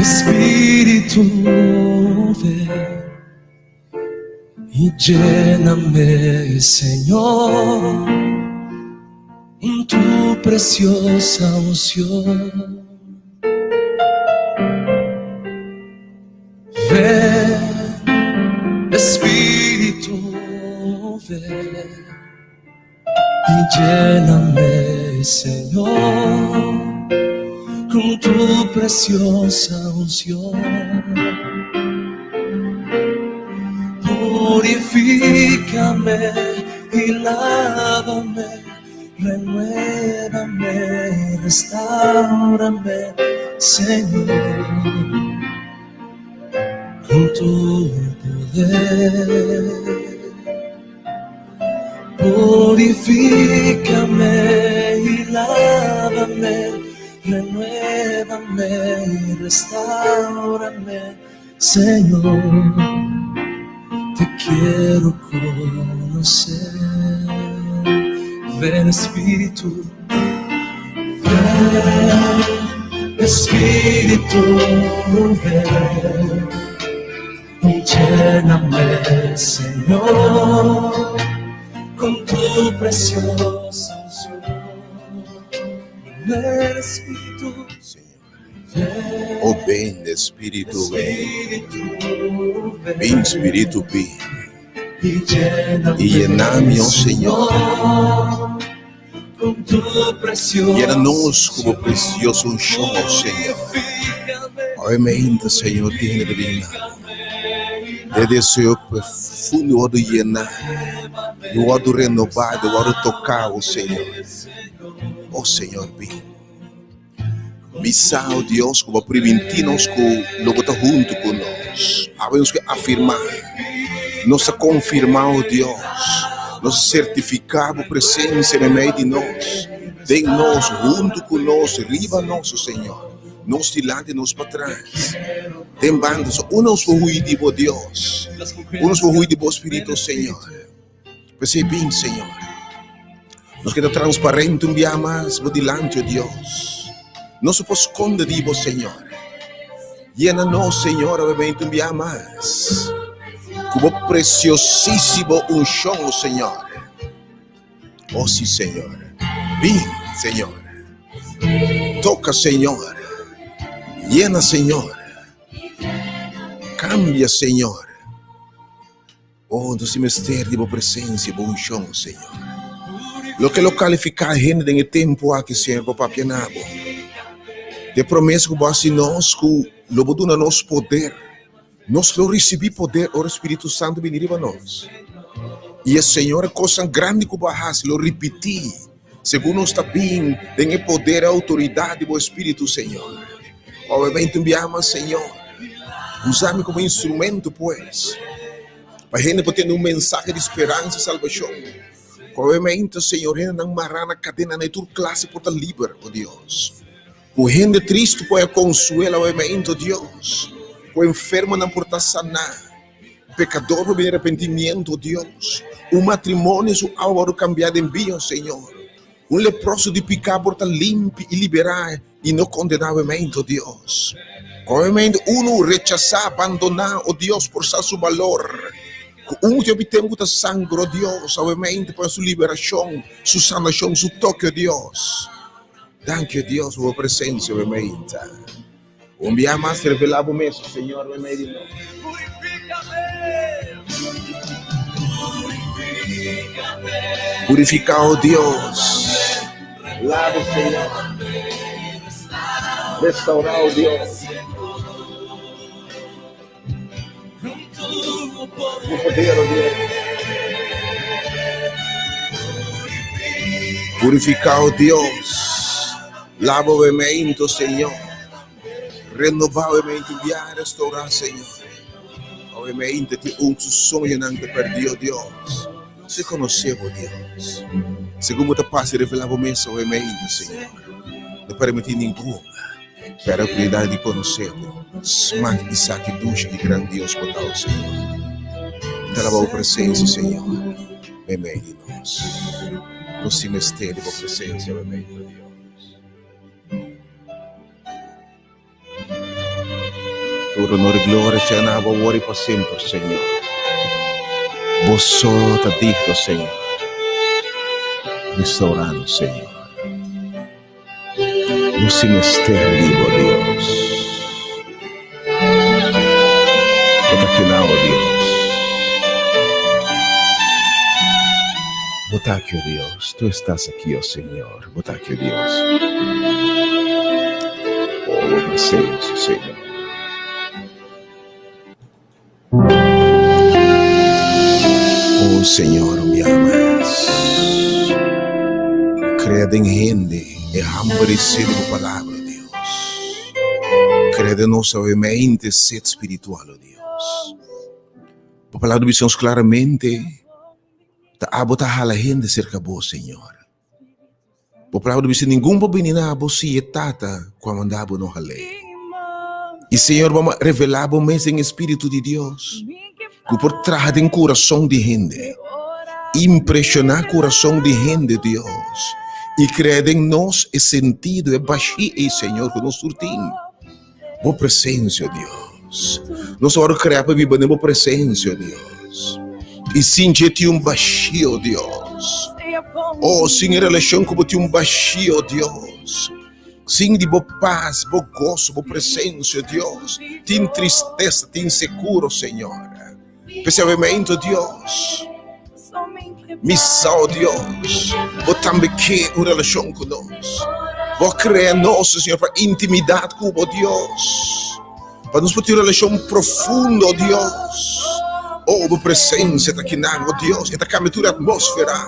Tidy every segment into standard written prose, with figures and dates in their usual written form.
Espíritu, ven y lléname, Señor, con tu preciosa unción. Ven, Espíritu, ven y lléname, Señor, con tu preciosa unción. Purifícame y lávame, renuévame, restáurame, Señor, con tu poder. Purifícame y lávame, renuévame, restáurame, Señor. Te quiero conocer. Ven Espíritu, ven Espíritu, ven y lléname, Señor, con tu preciosa unción. Ven Espíritu, Señor. Oh, ven, Espíritu, ven. Espíritu, ven. Ven, Espíritu, ven. Y lléname, Y lléname, oh Señor. Con tu preciosa Llena nos cu bo precioso unción, oh Señor. Obviamente, Señor, tiene de bina. De deseo profundo, wordo llena. Y wordo renovado, wordo tocado, Señor. Oh Señor, bin. Mi sa, oh Dios, cu bo a priminti nos cu lo bo ta hunto cu nos. Awe nos ke afirma, nos ta confirma, oh Dios, nos ta certifica bo presencia meimei di nos, den nos, hunto cu nos, riba nos, oh Señor. Nos dilanti, nos patras, den banda, so un nos por hui di bo, Dios. Un nos por hui di bo Spirito, Señor. P'esei bin, Señor. Nos keda transparente un bia mas bo dilanti, o Dios. Nos no por skonde di bo, Señor. Yena nos, Señor, awe un bia mas ku bo presiosísimo unshon, o Señor. O sí, Señor. Bin, Señor. Toka, Señor. Yena, Señor. Kambia, Señor. Oh, nos tin mester di bo presencia, bo unshon, Señor. Loke lo kalifiká hende den e tempu aki, Señor, bo papia na bo. Di e promesa ku bo hasi nos ku lo bo duna nos poder. Nos lo risibí poder ora Spiritu Santu bini riba nos. I e Señor, e kosnan grandi ku bo a hasi lo ripití segun nos ta bin den e poder e outoridat di bo Spiritu, Señor. Obviamente un biaha mas, Señor, usa mi komo instrumento, pues, pa hende por tende un mensahe di speransa i salbashon. Obviamente, Señor, hendenan mará na kadenanan di tur klase por ta liber, o Dios. Ku hende tristu por haña konsuelo, obviamente, o Dios. Ku enfermonan por ta saná. Pekador por bini arepentimiento, o Dios. Un matrimonio su awa wòrdu kambiá den biño, Señor. Un leproso di piká por ta limpi i liberá i no kondená obviamente, o Dios. Obviamente unu rechasá, bandoná, o Dios, por sa su balor. Ku un hopi tempu ta sangra, o Dios, obviamente pa su liberashon, su sanashon, su toke, o Dios. Danki, o Dios, pa bo presensia, obviamente. Un bia mas revelá bo mes, Señor, meimei di nos. Purifiká, o Dios. Lava, Señor. Restaurá, o Dios. Bo poder, o Dios. Purifiká, o Dios. Lava bo mente, Señor. Renobá bo mente, bia restaurá, Señor. Obviamente tin un su soñonan ta perdí, o Dios. Si konosé bo, Dios. Segun bo ta pasa i revelá bo mes, obviamente, Señor. No permití ningun pèrdè oportunidat di konosé bo. Smak i sa ki dushi i gran Dios bo ta, o Señor. Mi ta alabá bo presensia, Señor, meimei di nos. Nos tin mester di bo presensia meimei di nos, Dios. Tur honor i gloria sea na bo awor i pa semper, Señor. Bo so ta digno, Señor. Restaura nos, Señor. Nos tin mester di bo, Dios. Bo ta kina, o Dios. Bo ta aki, o Dios. Tu estás aki, o Señor. Bo ta aki, o Dios. Oh, bo presencia, Señor. Oh Señor, mi amas. Crea den hende e hamber y sed di bo palabra, oh Dios. Crea den nos awe mente sed spiritual, oh Dios. Bo palabra bisa nos claramente, ta abo ta hala hende cerca bo, Señor. Bo palabra bisa ningun por bini na bo si e Tata ku a manda bo no hal'é. I Señor bo a revelá bo mes den e Spiritu di Dios ku por traha den kurason di hende, impreshoná kurason di hende, Dios, i krea den nos e sentido, e bashí ei, Señor, ku nos tur tin. Bo presensia, Dios. Nos a wòrdu krea pa biba den bo presensia, Dios. I sin dje tin un bashio, Dios. Oh, sin e relashon ku bo tin un bashio, Dios. Sin di bo pas, bo goso, bo presensia, Dios. Tin tristesa, tin insekuro, Señor. P'esei, Dios, mi sa, oh Dios, bo tambe ke un relashon ku nos. Bo a krea nos, Señor, pa intimidat ku bo, Dios. Pa nos por tin un relashon profundo, oh Dios. Oh, bo presensia ta kinan, oh Dios, e ta kambia tur e atmósfera.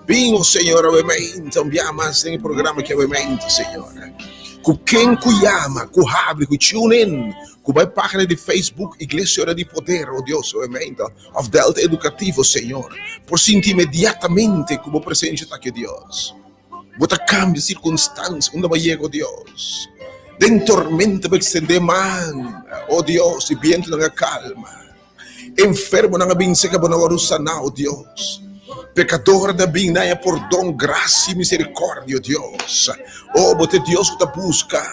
Bin, oh Señor, awe mainta, un bia mas den e programa aki awe mainta, Señor. Ku ken ku yama, ku habri, ku tune in, ku bai página di Facebook Iglesia Ora di Poder, oh Dios, awe mainta, òf Delta Edukativo, Señor, por sinti inmediatamente ku bo presensia ta aki, Dios. Bo ta kambia sirkunstansia unda bo a yega, o Dios. Den tormenta bo ekstendé man, o Dios, i bientunan a kalma. Enfermonan a bin serka bo, nan a wòrdu saná, o Dios. Pekadornan a bin, nan a haña pordon, grasia i miserikòrdia, o Dios. O, bo ta e Dios ku ta buska,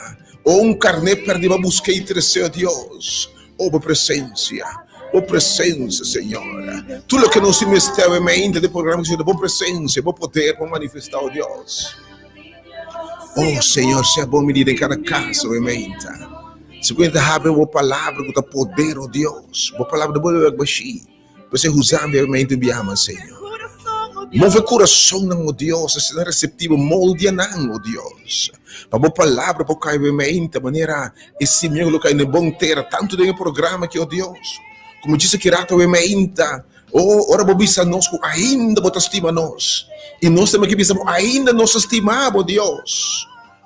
o un karné pèrdí, bo a busk'é i tres'é, o Dios. O bo presencia, bo presencia, Señor. Tur loke nos tin mester awe mainta den programa ki bo presencia, bo poder por manifesta, o Dios. O Señor, sea bon bini den cada cas awe mainta. Si ku ta habri bo palabra ku ta poder, o Dios. Bo palabra no bolbe bek bashí. P'esei usa mi awe mainta un biaha mas, Señor. Move kurasonnan, o Dios, asina reseptivo, moldia nan, o Dios, pa bo palabra por kai awe mainta manera e simia ku lo kai na e bon tera, tantu den e programa aki, o Dios, komo djis aki rato awe mainta, o ora bo bisa nos ku ainda bo ta stima nos, i nos tambe ke bisa bo ainda nos ta stima bo, Dios.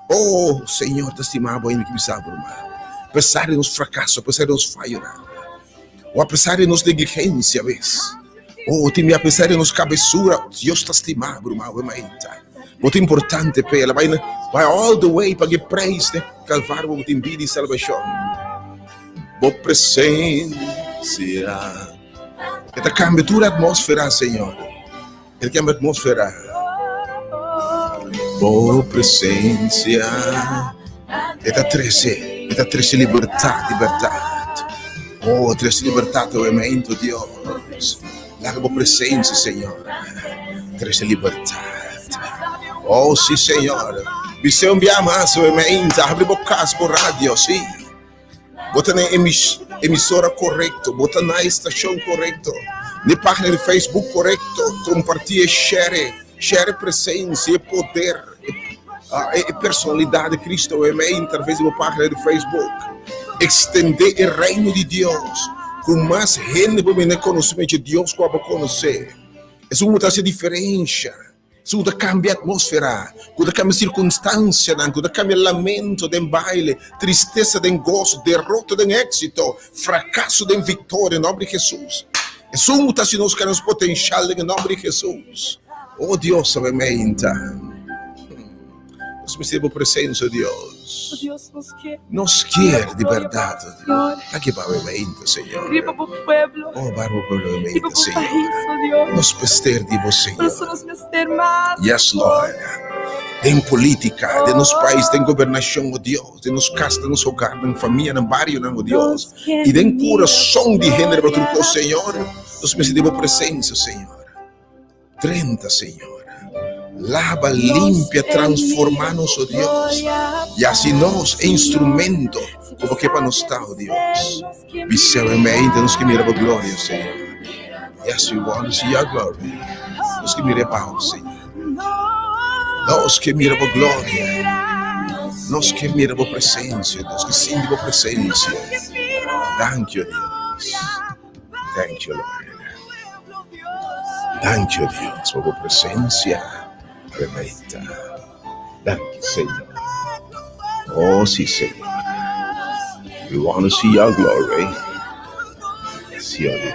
O Señor ta stima bo ainda ke bisa bo, ruman, apesar di nos frakaso, apesar di nos fayonan. O apesar di nos negligensia bes. O tin mi apesar di nos kabesura, Dios ta stima bo ruman awe mainta. Bo ta importante p'e. El a bai bai all the way paga e preis den Kalvario pa bo tin bida i salbashon. Bo presensia e ta kambia tur e atmosfera, Señor. E ta kambia atmosfera. Bo presensia e ta trese, e ta trese libertat, libertat. Oh, trese libertat awe meinto, Dios. Laga bo presensia, Señor, trese libertat. Oh, si, Señor. Bis'é un bia mas awe meinto, habri bo kas, bo radio, si. Bo ta na e emisora korekto, bo ta na e stashon korekto, na e página di Facebook korekto. Kompartí e share, share e presensia, e poder, e personalidat di Kristu amen atraves di bo página di Facebook. Ekstendé e Reino di Dios ku mas hende por bini na konosementu di Dios ku abo konosé. Esun ku ta hasi diferensha. Su ta kambia atmósfera, ku ta kambia sirkunstansianan, ku ta kambia lamento den baile, tristesa den goso, derota den éksito, frakaso den viktoria, den nòmber di Hesus. Esun ku ta hasi nos kere nos potenshal den e nòmber di Hesus. O Dios, awe meinta. Nos mester bo presensia, Dios. Dios nos kier. Nos kier di berdad, oh Dios. Aki pa awe mainta, Señor. Riba bo pueblo. Oh, bar bo pueblo awe Riba mainta, bo Señor. pais, oh Dios. Nos mester di bo, Por Señor. eso nos mester mas. Yes, Lord. Den polítika, den nos pais, den gobernashon, o Dios, den nos kas, den nos hogar, den famianan, barionan, o Dios, i den kurason di hende riba tur kos, Señor. Nos mester di bo presensia, Señor. Drenta, Señor. Laba, limpia, transforma nos, o Dios. I hasi nos e instrumento ku bo ke pa nos ta, o Dios. Bisewamente nos ke mira bo gloria, Señor. Yes, we want to see your glory. Nos ke mira e pao, Señor. Nos ke mira bo gloria. Nos ke mira bo presencia. Nos ke sinti bo presencia. Thank you, Dios. Thank you, Lord. Thank you, Dios, pa bo presencia. Aleluya. Thank you, Señor. Oh, sí, Señor. We want to see your glory. Sí, oh Dios.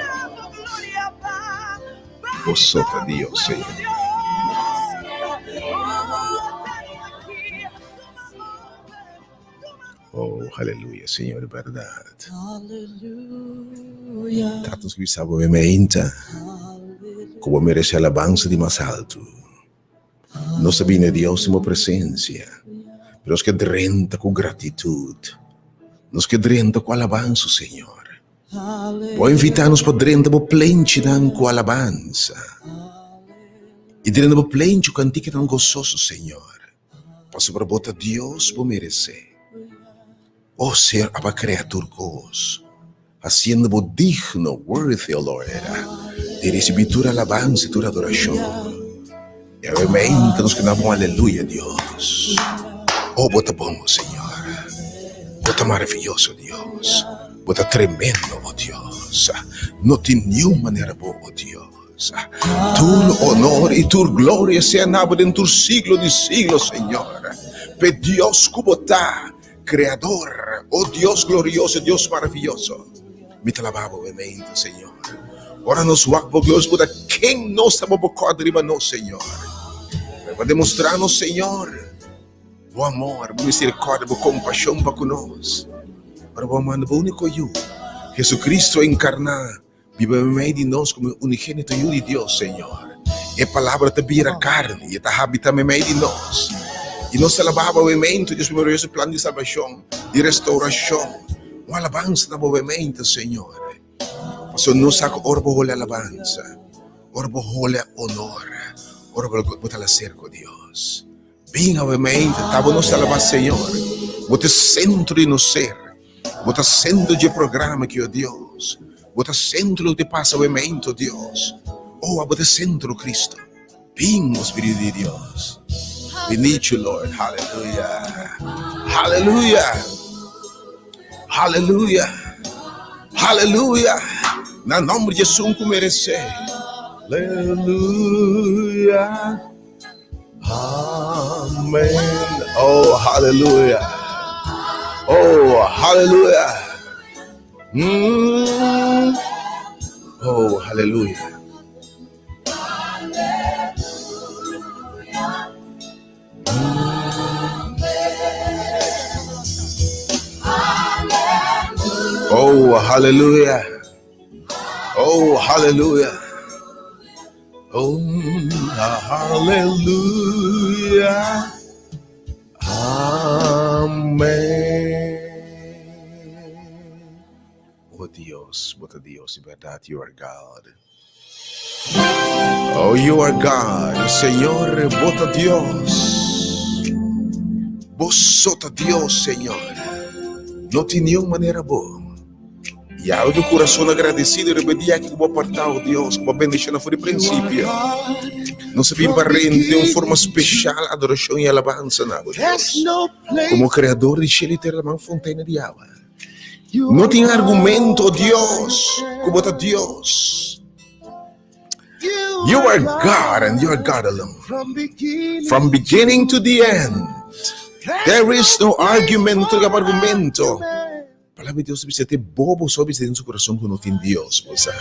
Bo so ta Dios, Señor. Oh, aleluya, Señor, berdad. Tata nos bisa bo meinta ku bo merece alabansa di mas alto. Nos ta bini Dios den bo presencia, pero nos ke drenta ku gratitud. Nos ke drenta ku alabansa, Señor. Bo a invitá nos pa drenta bo plenchinan ku alabansa. I drenta bo plenchi ku kantikanan gososo, Señor. Pasobra bo ta Dios, bo meresé. O Señor, aba krea tur kos, hasiendo bo digno, worthy, O Lord, di risibí tur alabansa i tur adorashon. I awe mente nos keda bon aleluya, Dios. O bo ta bon, o Señor. Bo ta maraviyoso, Dios. Bo ta tremendo, o Dios. No tin niun manera bo, o Dios. Tur honor i tur gloria sea na bo den tur siglo di siglo, Señor. P'e Dios ku bo ta, Kreador, o Dios glorioso, Dios maraviyoso. Mi ta laba bo mente, Señor. Ora nos wak bo gloria, nos por ta ken nos ta bo bo kòrda riba nos, Señor. Bo a demostrá nos, Señor, bo amor, bo misericordia, bo kompashon pa ku nos. Ora bo a manda bo úniko Yu, Jesucristo enkarná, Biba meimei di nos komo e unigénito Yu di Dios, Señor. E Palabra ta bira karni i e ta habitá meimei di nos. I nos ta alabá bo meimento, Dios, pa e maraviyoso plan di salbashon, di restourashon. Un alabansa na bo meimento, Señor. Pasobra nos sa ku ora bo hole alabansa, ora bo hole honor, ora bo ta laser ku Dios. Bin awe meinte, ta bo nos ta alabá Señor. Bo ta e sentro di nos ser. Bo ta sentro dje programa aki, o Dios. Bo ta sentro loke ta pasa awe meinte, o Dios. Oh, abo ta e sentro, Cristo. Bin, o Spiritu di Dios. We need you, Lord. Hallelujah. Hallelujah. Hallelujah. Hallelujah. Na nomber di Jesús ku merece. Hallelujah. Amen. Oh, hallelujah. Oh, hallelujah. Mm. Oh, hallelujah. Oh, hallelujah. Oh, hallelujah. Oh, hallelujah. Amen. Oh Dios, bo ta Dios di berdad, you are God. Oh, you are God, Señor, bo ta Dios. Bo so ta Dios, Señor. No tin niun manera bo. Yahweh ku kurason agradesido riba e dia aki ku bo a apartá, o Dios, ku bo a bendishoná for di prinsipio. Nos a bin pa rende un forma speshal adorashon i alabansa na bo, Dios. Komo Kreador di shelu i tera laman fontena di awa. No tin argumento, o Dios, ku bo ta Dios. You are God and you are God alone. From beginning to the end. There is no argument, no tin argumento. Palabra di Dios ta bisa te bobo so bisa den su corazon cu no tin Dios, bo sa.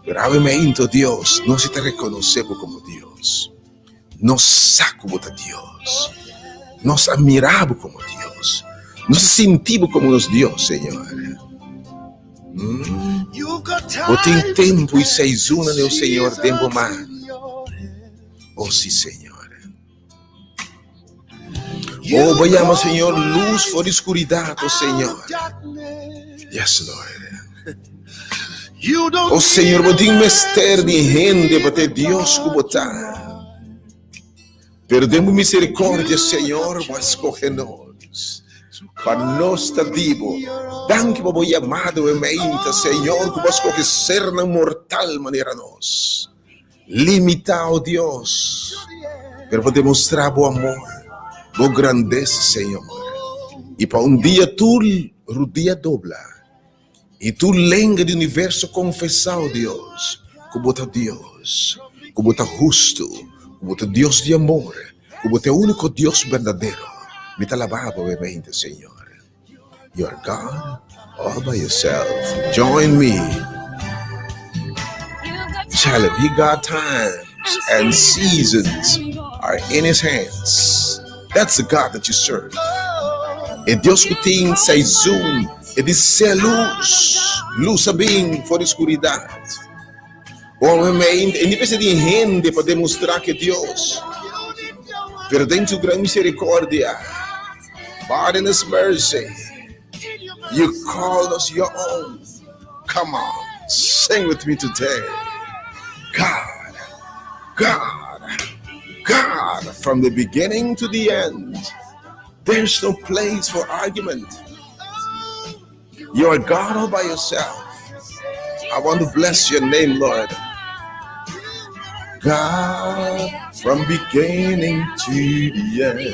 Pero awe meinto Dios, nos si ta reconoce bo como Dios. Nos sa cu bo ta Dios. Nos a mira bo como Dios. Nos a sinti bo como nos Dios, Señor. Mm. Bo tin tempo y seizoenen, o Señor, den bo man. Oh, si, Señor. Oh, bo yama, Señor, lus for di skuridat, oh Señor. Yes, Lord. Oh Señor, bo tin mester di hende pa te Dios ku bo ta. Pero den bo misericordia, Señor, bo a scoge nos. Pa nos ta di bo. Danki pa bo yamado e meinta, Señor, ku bo a scoge sernan mortal manera nos. Limitá, oh Dios, pero pa demostrá bo amor, bo grandesa, Señor. I pa un dia tur rudia dobla i tur lenga di universo konfesá, oh Dios, ku bo ta Dios, ku bo ta hustu, ku bo ta Dios di amor, ku bo ta e úniko Dios berdadero. Mi ta alabá bo awe, Señor. You are God all by yourself. Join me. Tell him he got times and seasons are in his hands. That's the God that you serve. E Dios ku tin seizoen, e di sea luz, luz a bin for di skuridat. Obviamente, e no mester di hende pa demostrá ku e Dios, pero den su gran misericordia, but in His mercy, you called us your own. Come on, sing with me today. God, God, God, from the beginning to the end, there's no place for argument. You are God all by yourself. I want to bless your name, Lord. God, from beginning to the end,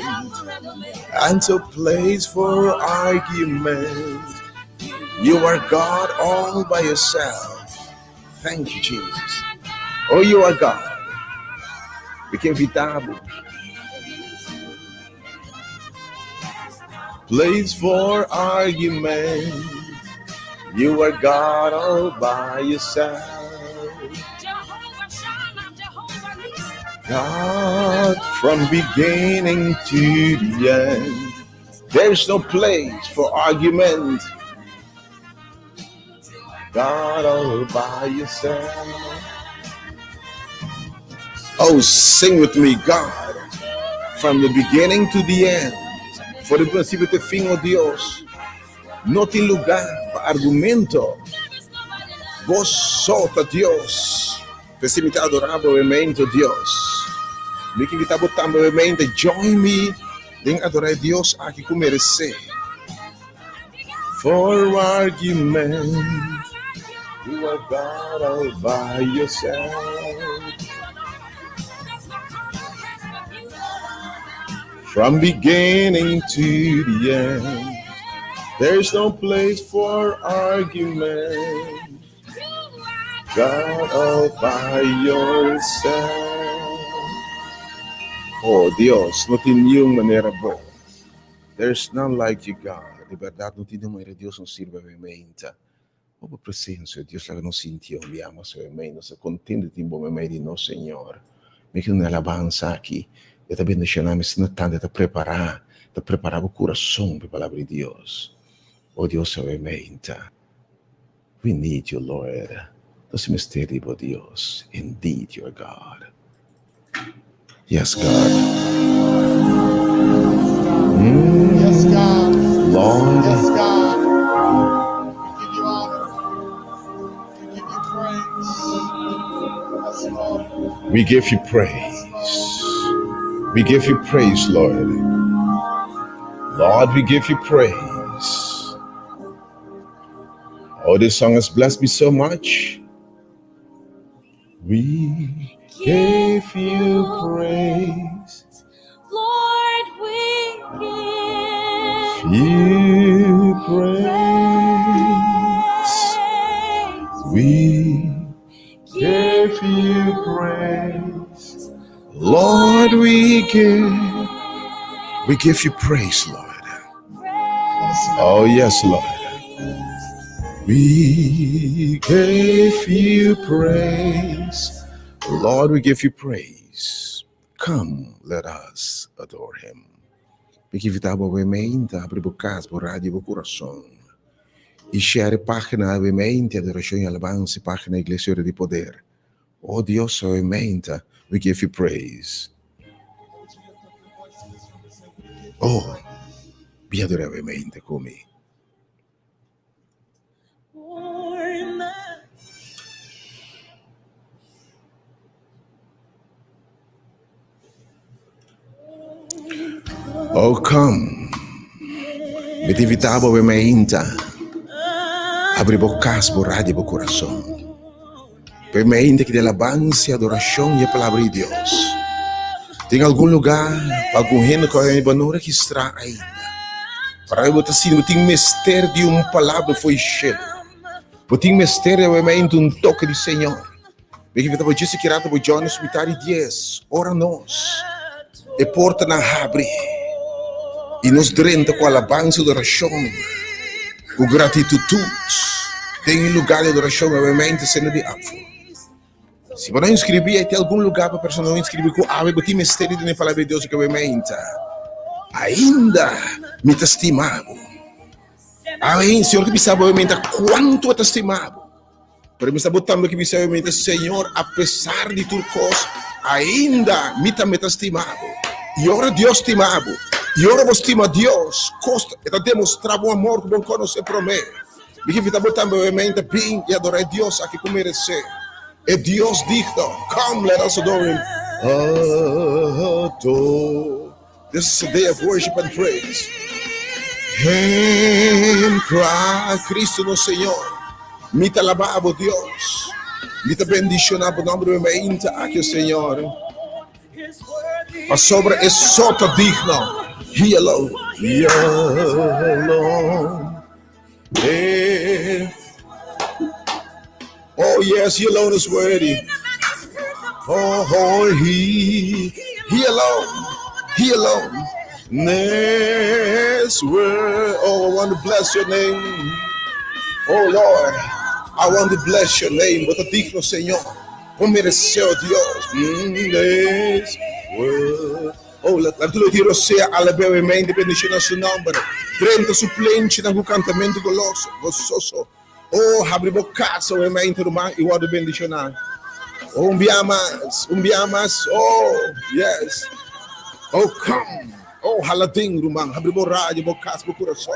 and no place for argument. You are God all by yourself. Thank you, Jesus. Oh, you are God. Mi ke invitá bo. Place for argument. You are God all by yourself. God, from beginning to the end. There's no place for argument. God all by yourself. Oh, sing with me, God, from the beginning to the end. For di prinsipio te fin, oh Dios, no tin lugá pa argumento. Bo so ta Dios. P'esei mi ta adorá bo mente, Dios. Mi ke invitá bo tambe mente, join me den adorá e Dios aki ku meresé. For argument, you are God all by yourself. From beginning to the end, there's no place for argument. God all by yourself. Oh Dios, no tin niun manera bo. There's none like you, God. Di bèrdat no tin niun manera Dios nos sirbi awe. Oh, bo presensia, Dios, laga nos sinti mi ama awe. Nos ta kontentu di tin bo meimei di nos, Señor. Mi ke un alabansa aki. E ta bendishoná mi asina tantu, e ta prepará, ta prepará bo kurason pa e palabra di Dios. Oh Dios, awe. We need you, Lord. Nos mester di bo, Dios. Indeed, you are God. Yes, God. Yes, God. Lord. Yes, God. We give you honor. We give you praise. Yes, Lord. We give you praise. We give you praise, Lord. Lord, we give you praise. Oh, this song has blessed me so much. We give you praise. Lord, we give You praise. praise. We give you praise. Lord, we give. We give you praise, Lord. Oh, yes, Lord. We give you praise. Lord, we give you praise. Come, let us adore him. Mi ke invitá bo mente, habri bo kas, bo radio, bo kurason. I share e página mente, Adorashon i Alabansa, página Iglesia Ora di Poder. Oh Dios, mente, we give you praise. I want you to lift up your voice in this room and say, We give Oh, bia brevemente ku mi. Oh, come. Mi ta invitá bo mainta. Abri bo kas, bo radio, bo kurason. P'e mainta ki di alabansa i adorashon i e Palabra di Dios. Tin algun lugá pa algun hende ku bo no registrá ainda. Para bo ta sinti bo tin mester di un palabra fo'i shelu. Bo tin mester di awe mainta un toke di Señor. Mi ke invitá bo djis aki rato bo join nos mitad di dies ora nos e portanan habri i nos drenta ku alabansa i adorashon. Ku gratitutut den e lugá di adorashon obviamente sendo di afo. Si bo no inskribí, ei tin algun lugá pa persona no inskribí ku awe bo tin mester di tene palabra di Dios ku obviamente ainda mi ta stima bo. Awe Señor ta bisa bo obviamente kuantu e ta stima bo. Pero mi sa bo tambe ki bisa mi ta Señor, a pesar di tur kos, ainda mi tambe ta stima bo. I ora Dios stima bo, i ora bo stima Dios, kos e ta demostrá bo amor ku bo konosé promé. Mi ke invitá bo tambe obviamente bin i adorá e Dios aki ku meresé, e Dios digno. Come, let us adore him. Adore. This is a day of worship and praise. Him cry, Cristo nos Señor. Mi ta alabá bo, Dios. Mi ta bendiciona bo nombre mi mainta aki, Señor. Pasobra e so ta digno. He alone. He alone. Eh. Oh yes, he alone is worthy. Oh, oh he, he alone, he alone. Is worthy. Oh, I want to bless your name. Oh Lord, I want to bless your name. Bo ta digno, Señor. Bo meresé, oh Dios. Is worthy. Oh, laat tur di rosea alab'E i bendiciona Su nomber. Drenta Su plenchinan cu cantamento goloso, gozoso. Oh, habri bo casa, oh, hermano ruman, i wordo bendiciona. Oh, un bia mas, un bia mas. Oh, yes. Oh, come. Oh, hala den, ruman. Habri bo radio, bo casa, bo curason.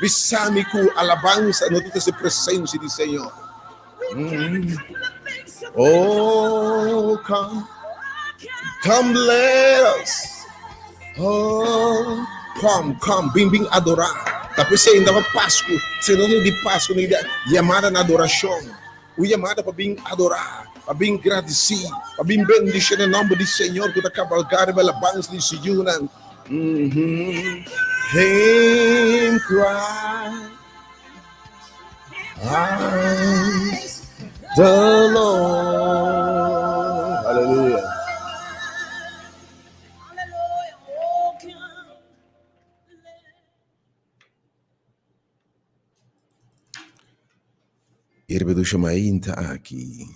Bisa mi cu alabansa no ta trece presencia di Señor. Mm. Oh, come. Come, let us. Oh, come, come, bin, bin adorá. Ta p'esei ainda pa Pasku, se no di Pasku ni yamada na adorashon. Un yamada pa bin adorá, pa bin gradisí, pa bin bendishoná nòmber di Señor ku ta kabalgá riba alabansa di su yunan. Mm -hmm. Him cry. The Lord. Hallelujah. Irbe dusha mainta aki.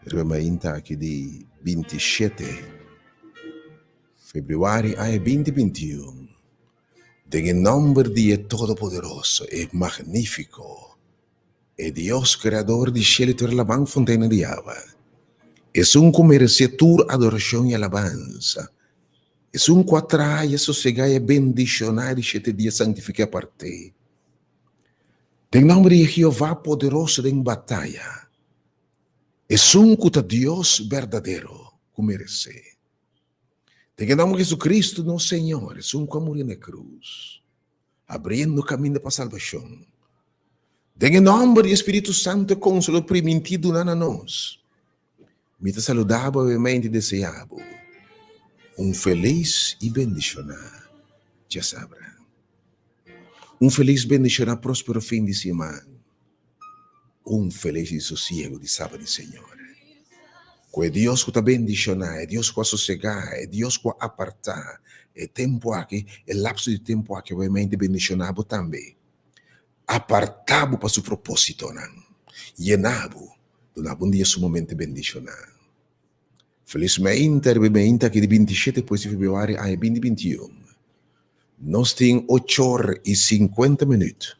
Riba mainta aki di 27 februari aña 2021, den e nomber di e Todopoderoso, e Magnífiko, e Dios Kreador di shelu i tera laban fontena di awa, esun ku meresé tur adorashon i alabansa, esun ku a traha i a sosegá i a bendishoná e di shete dia santifiká apart'é. Den nomber di Jehová poderoso den bataya, esun ku ta Dios berdadero ku meresé. Den e nomber di Jesucristo nos Señor, esun ku a muri na e krus, abriendo kaminda pa salbashon. Den e nomber di e Spiritu Santo e Konsolador primintí duna na nos, mi ta saluda bo awemente i desea bo un felis i bendishoná djasabra. Un felis bendishoná próspero fin di siman. Un felis i sosiego di Sabat di Señor. Ku e Dios ku ta bendishoná, e Dios ku a sosegá, e Dios ku a apartá e tempu aki, e lapso di tempu aki obviamente bendishoná bo tambe. Apartá bo pa su propósitonan. Yená bo, duna bo un dia sumamente bendishoná. Felismente riba e meinta aki di 27 pues di februari aña 2021, nos tin ochor i sinkuenta minüt.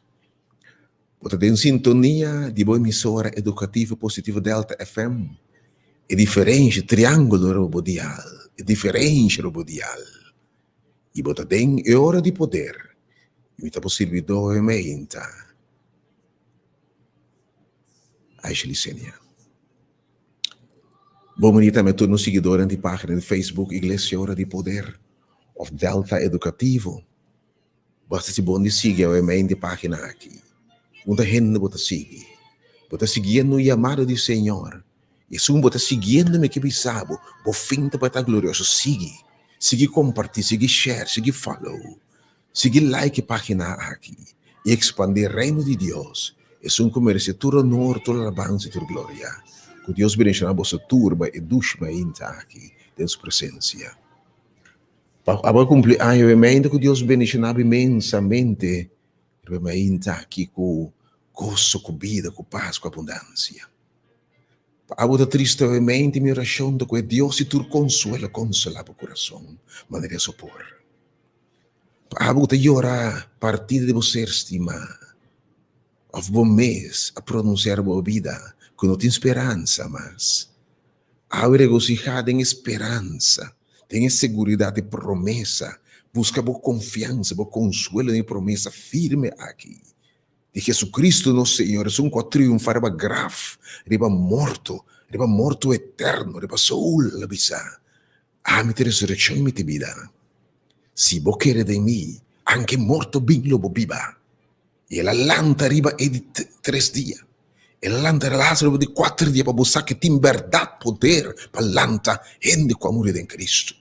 Bo ta den sintonia di bo emisora edukativo positivo Delta FM, e diferensha triángulo riba bo dial. e diferensha riba bo dial. I bo ta den e ora di poder, i mi ta bo sirbidó e meinta. Aisha Licenia. Bon bini tambe tur nos siguidornan di página di Facebook Iglesia Ora di Poder òf Delta Edukativo. Basta si bon di sigui awe mei di página aki. Unda hende bo ta sigui? Bo ta siguiendo un yamado di Señor. I esun bo ta siguiendo mi ke bisa bo, bo fin ta bai ta glorioso. Sigui, sigui kompartí, sigui share, sigui follow. Sigui like e pagina aki i expande e Reino di Dios, esun cu merece tur honor, tur alabansa i tur gloria. Cu Dios bendicioná boso tur bai e dushi mainta aki den su presencia. Pa abo cumpli aña e mainta cu Dios bendicioná bo inmensamente riba e mainta aki cu goso, cu bida, cu pas, cu abundancia. Pa abo ta triste awe mente mi oracion ta cu e Dios di tur consuelo consolá bo curason manera e sopor. Pa abo ku ta yora partida di bo ser stimá òf bo mes a pronunsiá riba bo bida ku no tin speransa mas, awe regosihá den e speransa, den e seguridat di promesa. Buska bo konfiansa, bo konsuelo den e promesa firme aki di Jesucristo nos Señor, esun ku a triunfá riba graf, riba morto, riba morto eterno, riba Saul, el a bisa, Ami ta e resurekshon i mi ta e bida. Si bo kere den mi, anke morto bin lo bo biba. I el a lanta riba e di tres dia. El a lanta Lázaro riba di kuater dia pa bo sa ke tin bèrdat poder pa lanta hende ku a muri den Kristu.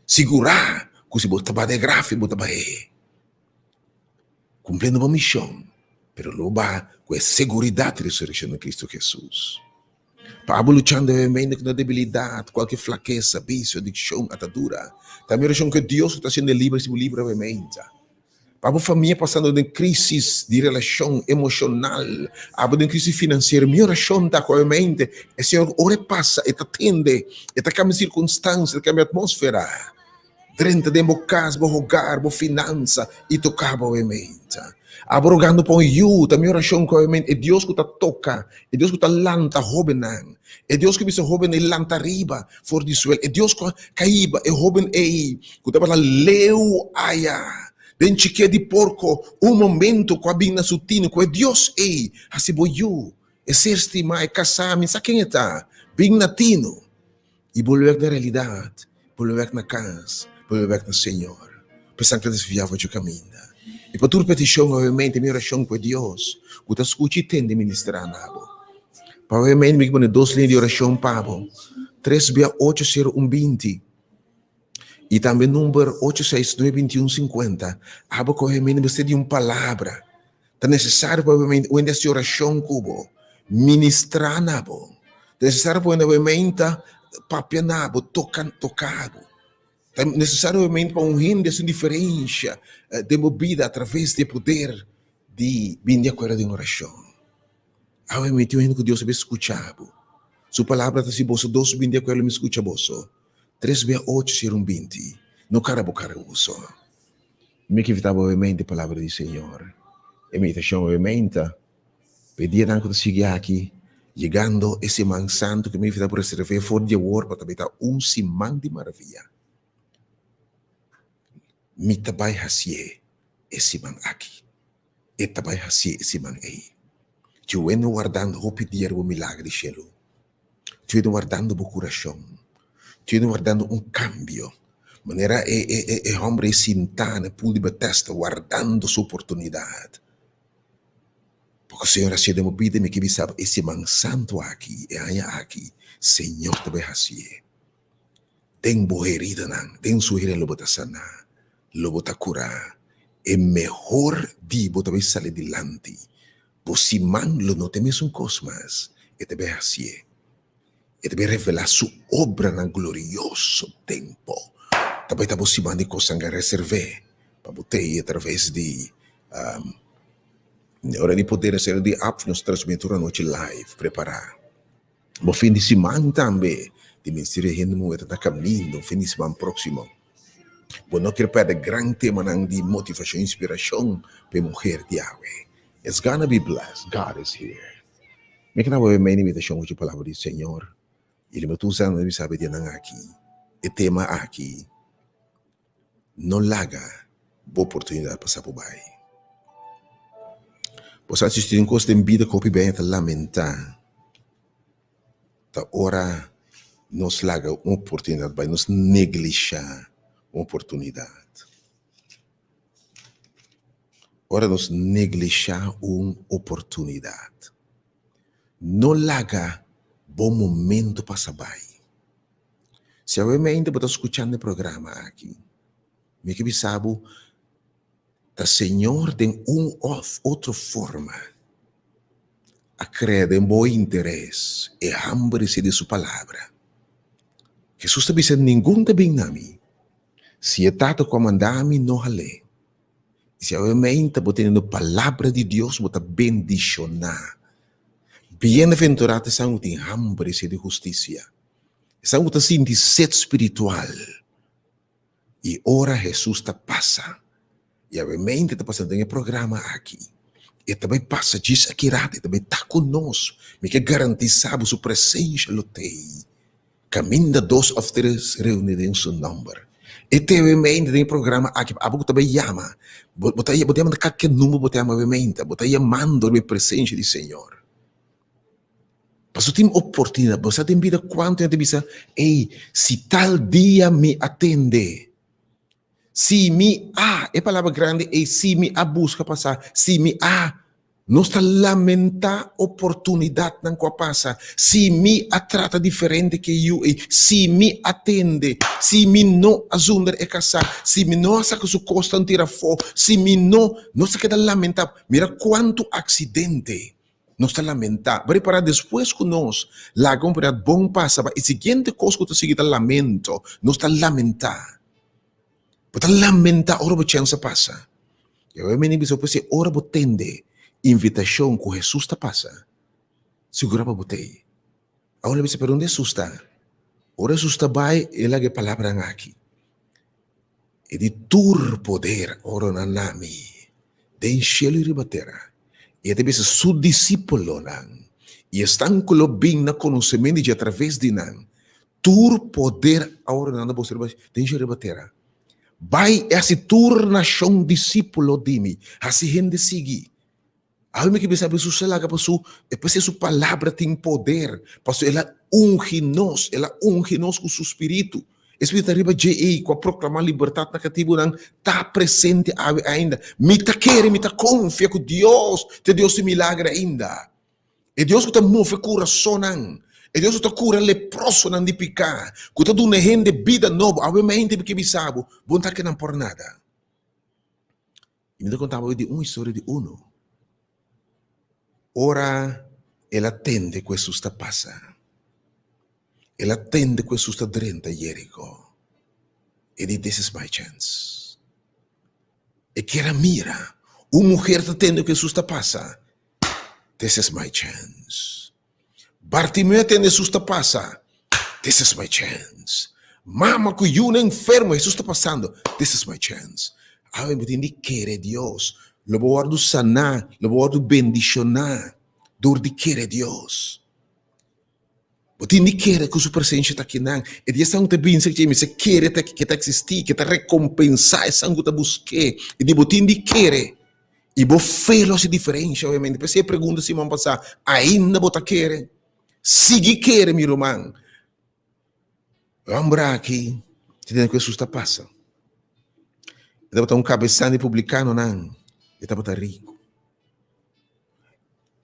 Sigurá ku si bo ta bai den graf bo ta bai kumpliendo bo mishon, pero lo ba ku e seguridat di resurekshon di Kristu Hesus. Pa abo luchando hevemente ku no debilidat, kualke flakesa, bisio, adikshon, atadura, ta mi orashon ku e Dios ku ta hasiendo liber si bo libra hevemente. Pa abo famia pasando den krisis di relashon emoshonal, abo den krisis finansiero, mi orashon ta ku hevemente e Señor ora e pasa e ta tende, e ta kambia sirkunstansia, e ta kambia atmosfera. Drenta den bo kas, bo hogar, bo finansa i toka bo obviamente. Abo rogando pa un yu, ta mi orashon ku obviamente e Dios ku ta toka, e Dios ku ta lanta hóbennan, e Dios ku bisa hóben ei lanta riba for di suel, e Dios ku a kaiba e hóben ei ku tabata leu aya den chiké di porko un momento ku a bin na su tino ku e Dios ei hasi bo yu, e ser stimá, e kasá, mi sa ken e ta, bin na tino. I bolbe bek na realidat, bolbe bek na kas, bolbe bek na Señor. P'esan ta desviá for dje kaminda. I pa tur petishon, obviamente, mi orashon ku e Dios ku ta skucha i tende ministrá na bo. Pa obviamente mi ke pone dos liña di orashon pa bo, tres bia ocho sero un binti i tambe number ocho seis nuebe binti un sinkuenta. Abo ku obviamente mester di un palabra. Ta nesesario pa obviamente un hende hasi orashon ku bo, ministrá na bo. Ta nesesario pa un hende obviamente papia na bo, toka toka bo. Ta nesesario obviamente pa un hende hasi un diferensha den bo bida atraves di e poder di bini di akuerdo den orashon. Awe mi tin un hende ku Dios a bin skucha bo. Su palabra ta si boso dos bini di akuerdo mi skucha boso. Tres bia ocho sera un binti. No kara bo kara boso. Mi ke invitá bo obviamente e palabra di Señor. E meditashon obviamente pa e dianan ku ta sigui aki, yegando e siman santu ku mi invitá bo reserv'é for di awor pa ta bai ta un siman di maravia. Mi ta bai hasié e siman aki. E ta bai hasié e siman ei. Djuwendo wardando hopi dia riba milager di shelu. Djuwendo wardando bo kurashon. Djuwendo wardando un kambio. Manera e e e e hòmber ei sintá na e pul di Betesda wardando su oportunidat. Poko Señor a hasié den bo bida, mi ke bisa bo e siman santu aki, e aña aki, Señor ta bai hasié. Den bo heridanan, den su herida lo bo ta saná, lo bo ta kurá. E mehor di bo ta bai sali dilanti. Bo siman lo no ta e mesun kos mas, e ta bai hasié. E ta bai revelá su obranan glorioso den bo. Ta bai ta bo siman di kosnan ku a reserv'é pa bo tei atraves di Ora di Poder Esei di app nos transmiti tur anochi live. Prepará bo fin di siman tambe di Ministerio Hende Muhé ta na kaminda un fin di siman próksimo. Bo no kier pèrdè gran temanan di motivashon i inspirashon pa e muher di awe. It's gonna be blessed, God is here. Mi keda bo e mei invitashon ku palabra di Señor i li mi ta usa mi sabi dianan aki. e tema aki, No laga bo oportunidat pasa bo bai. Bo sa si tin kos den bida ku hopi bia ta lamentá, ta ora nos laga un oportunidat bai, nos neglishá un oportunidat. Ora nos neglishá un oportunidat, no laga bo momento pasa bai. Si awe-mente bo ta skuchando e programa aki, mi ke bisa bo ta Señor den un òf otro forma a krea den bo interes e hamber i sed di su palabra. Hesus ta bisa, Ningun ta bin na mi, si e Tata ku a manda mi no hal'é. I si awe-mente bo teniendo palabra di Dios, bo ta bendishoná. Bienaventurado esnan ku tin hamber i sed di hustisia, esnan ku ta sinti sed spiritual. I ora Hesus ta pasa, i awe-mente ta pasa den e programa aki, e ta bai pasa djis aki rato, e ta bai ta ku nos. Mi ke garantisa bo su presensia lo t'ei. Kaminda dos òf tres reuní den su nòmber. E te awe-mente den e programa aki, abo ku ta bai yama, bo bo ta bo ta yama na kalke number bo ta yama awe-mente, bo ta yamando riba e presensia di Señor. Pasobra tin oportunidat, bo sa den bida kuantu hende ta bisa, ey, si tal dia mi a tende, si mi a, e palabra grandi ey, si mi a buska pa sa, si mi a, nos ta lamentá oportunidatnan ku a pasa, si mi a trata diferente ku e yu ey, si mi a tende, si mi no a zundra e kasá, si mi no a saka su kosnan tira afó, si mi no, nos ta keda lamentá, mira kuantu aksidente. Nos ta lamentá. Bo ripará despues ku nos laga un oportunidat bon pasa pa e siguiente kos ku ta sigui ta lamento. Nos ta lamentá. Bo ta lamentá ora bo chèns a pasa. I awe mi bisa bo p'esei ora bo tende invitashon ku Hesus ta pasa, sigurá pa bo ta ei. Awor lo bisa, pero unda Hesus ta? Ora Hesus ta bai, e laga e palabranan aki. E di tur poder a ordená na mi den shelu i riba tera. I e ta bisa su disípulonan i esnan ku lo bin na konosementu di dje atraves di nan, Tur poder a ordená na boso riba den shelu i riba tera. Bai i hasi tur nashon disípulo di mi, hasi hende sigui. Awe mi ke bisa Hesus a laga paso e p'esei su palabra tin poder, paso el a ungi nos, el a ungi nos ku su spiritu. E spiritu ta riba dje ei ku a proklamá libertat na katibunan ta presente awe ainda. Mi ta kere, mi ta konfia ku Dios ta e Dios di milager ainda. E Dios ku ta move kurasonnan, e Dios ku ta kura leprosonan di piká, ku ta duna hende bida nobo. Awe mente mi ke bisa bo, bo no ta kenan por nada. I mi ta konta bo di un historia di unu. Ora el a tende ku Hesus ta pasa, el a tende ku Hesus ta drenta Jeriko, e di, This is my chance. E kier a mira un muher ta tende ku Hesus ta pasa, This is my chance. Bartimeo a tende Hesus ta pasa, This is my chance. Mama ku yunan enfermo, Hesus ta pasando, This is my chance. Awe bo tin di kere Dios. Lo bo wòrdu saná, lo bo wòrdu bendishoná dor di kere Dios. Bo tin di kere ku su presensia ta akinan. E di esan ku ta binse ku mester kere ta ke ta eksistí, ke ta rekompensá esan ku ta busk'é. E di bo tin di kere. I bo fe lo hasi diferensha, obviamente. P'esei e pregunta siman pasá, ainda bo ta kere? Sigui kere, mi ruman. E hòmber aki ta tende ku Hesus ta pasa. E tabata un kabesan di publikanonan. E tabata riku.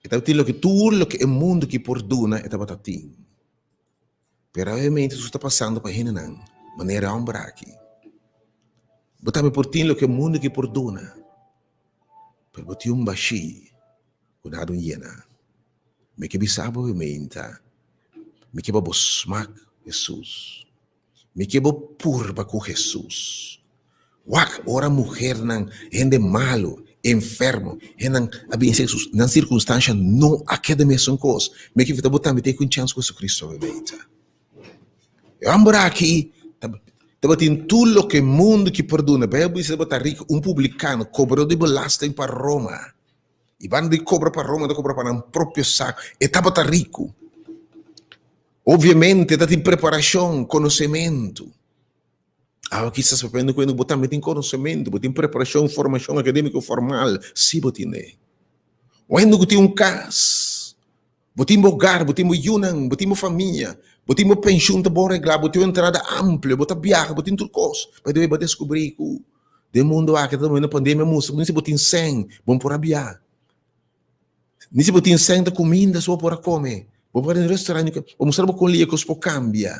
E tabatin loke tur loke e mundu ki por duna e tabata tin. Pero obviamente Hesus ta pasando pa hendenan manera e hòmber aki. Bo tambe por tin loke e mundu ki por duna, pero bo tin un bashí ku nada un yena. Mi ke bisa bo obviamente, mi ke pa bo smak Hesus. Mi ke bo purba ku Hesus. Wak ora muhernan, hende malu, enfermo, hendenan a bin hasi Hesus, nan sirkunstansha no a keda mesun kos. Mi ke invita bo tambe tei ku un chans ku Hesukristu awe. E hòmber aki tabatin tur loke mundu ki por duna. Beibel bisa tabata riku, un publikano, kobradó di belasting pa Roma. I banda di kobra pa Roma, e ta kobra pa nan propio saku. E tabata riku. Obviamente ta tin preparashon, konosementu. Awe kisas papiando ku hende ku bo tambe tin konosementu, bo tin preparashon, formashon akadémiko formal, si bo tine. Un hende ku tin un kas, bo tin bo hogar, bo tin bo yunan, bo tin bo famia, bo tin bo penshun ta bon reglá, bo tin un entrada amplio, bo ta biaha, bo tin tur kos. By the way, bo a deskubrí ku den mundu aki ta momento pandemia mustra ku ni si bo tin sèn, bo no por a biaha. Ni si bo tin sèn ta kuminda so bo por a kome. Bo por a den restaurant, bo mustra bo kon lia kos por kambia.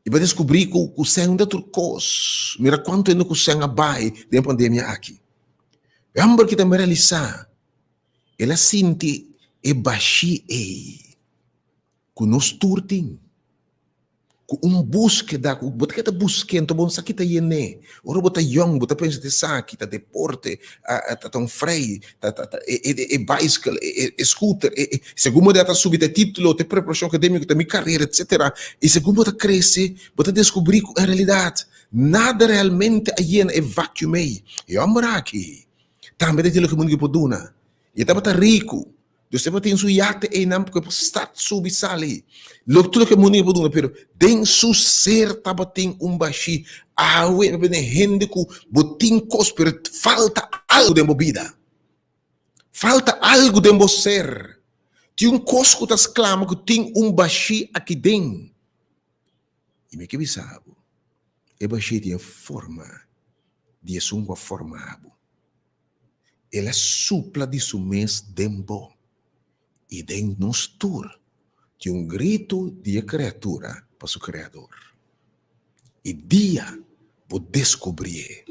I bo a deskubrí ku ku sèn ta tur kos. Mira kuantu hende ku sèn a bai den e pandemia aki. E hòmber ki tambe realisá, el a sinti e bashí ei ku nos tur tin, ku un búskeda ku bo ta keda busk'é, anto bo no sa ki ta yen'é. Ora bo ta yòn bo ta pensa ta esaki, ta deporte, ta un frei, ta ta ta e e e baiskel, e e e scooter, e e segun bo ta subi ta e titulo, ta e preparashon akademiko, ta mi karera, etsetera. I segun bo ta krese, bo ta deskubrí ku en realidat nada realmente a yena e vacuum ei. E hòmber aki tambe ta tin loke mundu ke por duna. I e tabata riku. Dios tabata tin su yate einan ku e por start subi sali. Lo tur loke mundu ke por duna, pero den su ser tabatin un bashí. Awe mi bini hende ku bo tin kos pero falta algu den bo bida. Falta algu den bo ser. Tin un kos ku ta sklama ku tin un bashí aki den. I mi ke bisa bo, e bashí tin e forma di esun ku a forma bo. El a supla di su mes den bo i den nos tur tin un gritu di e kreatura pa su Kreador. I dia bo deskubrié,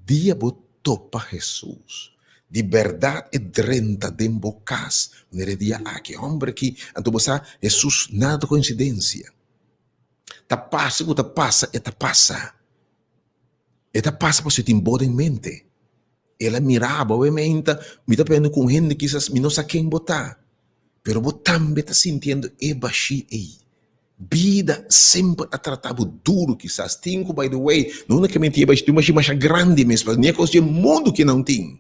dia bo topa Hesus, di bèrdat e drenta den bo kas manera e dia aki. Hòmber aki, anto bo sa, Hesus nada ta koinsidensia. Ta pasa ku ta pasa, e ta pasa. E ta pasa pasobra e tin bo den mente. El a mira bo, awe meinta mi ta pende ku un hende kisas mi no sa ken bo ta, pero bo tambe ta sintiendo e bashí ei. Bida semper a trata bo duru kisas. Tin ku by the way, no unikamente e bashí, tin un bashí masha grandi mes, pasobra ni e kos di e mundu ki nan tin.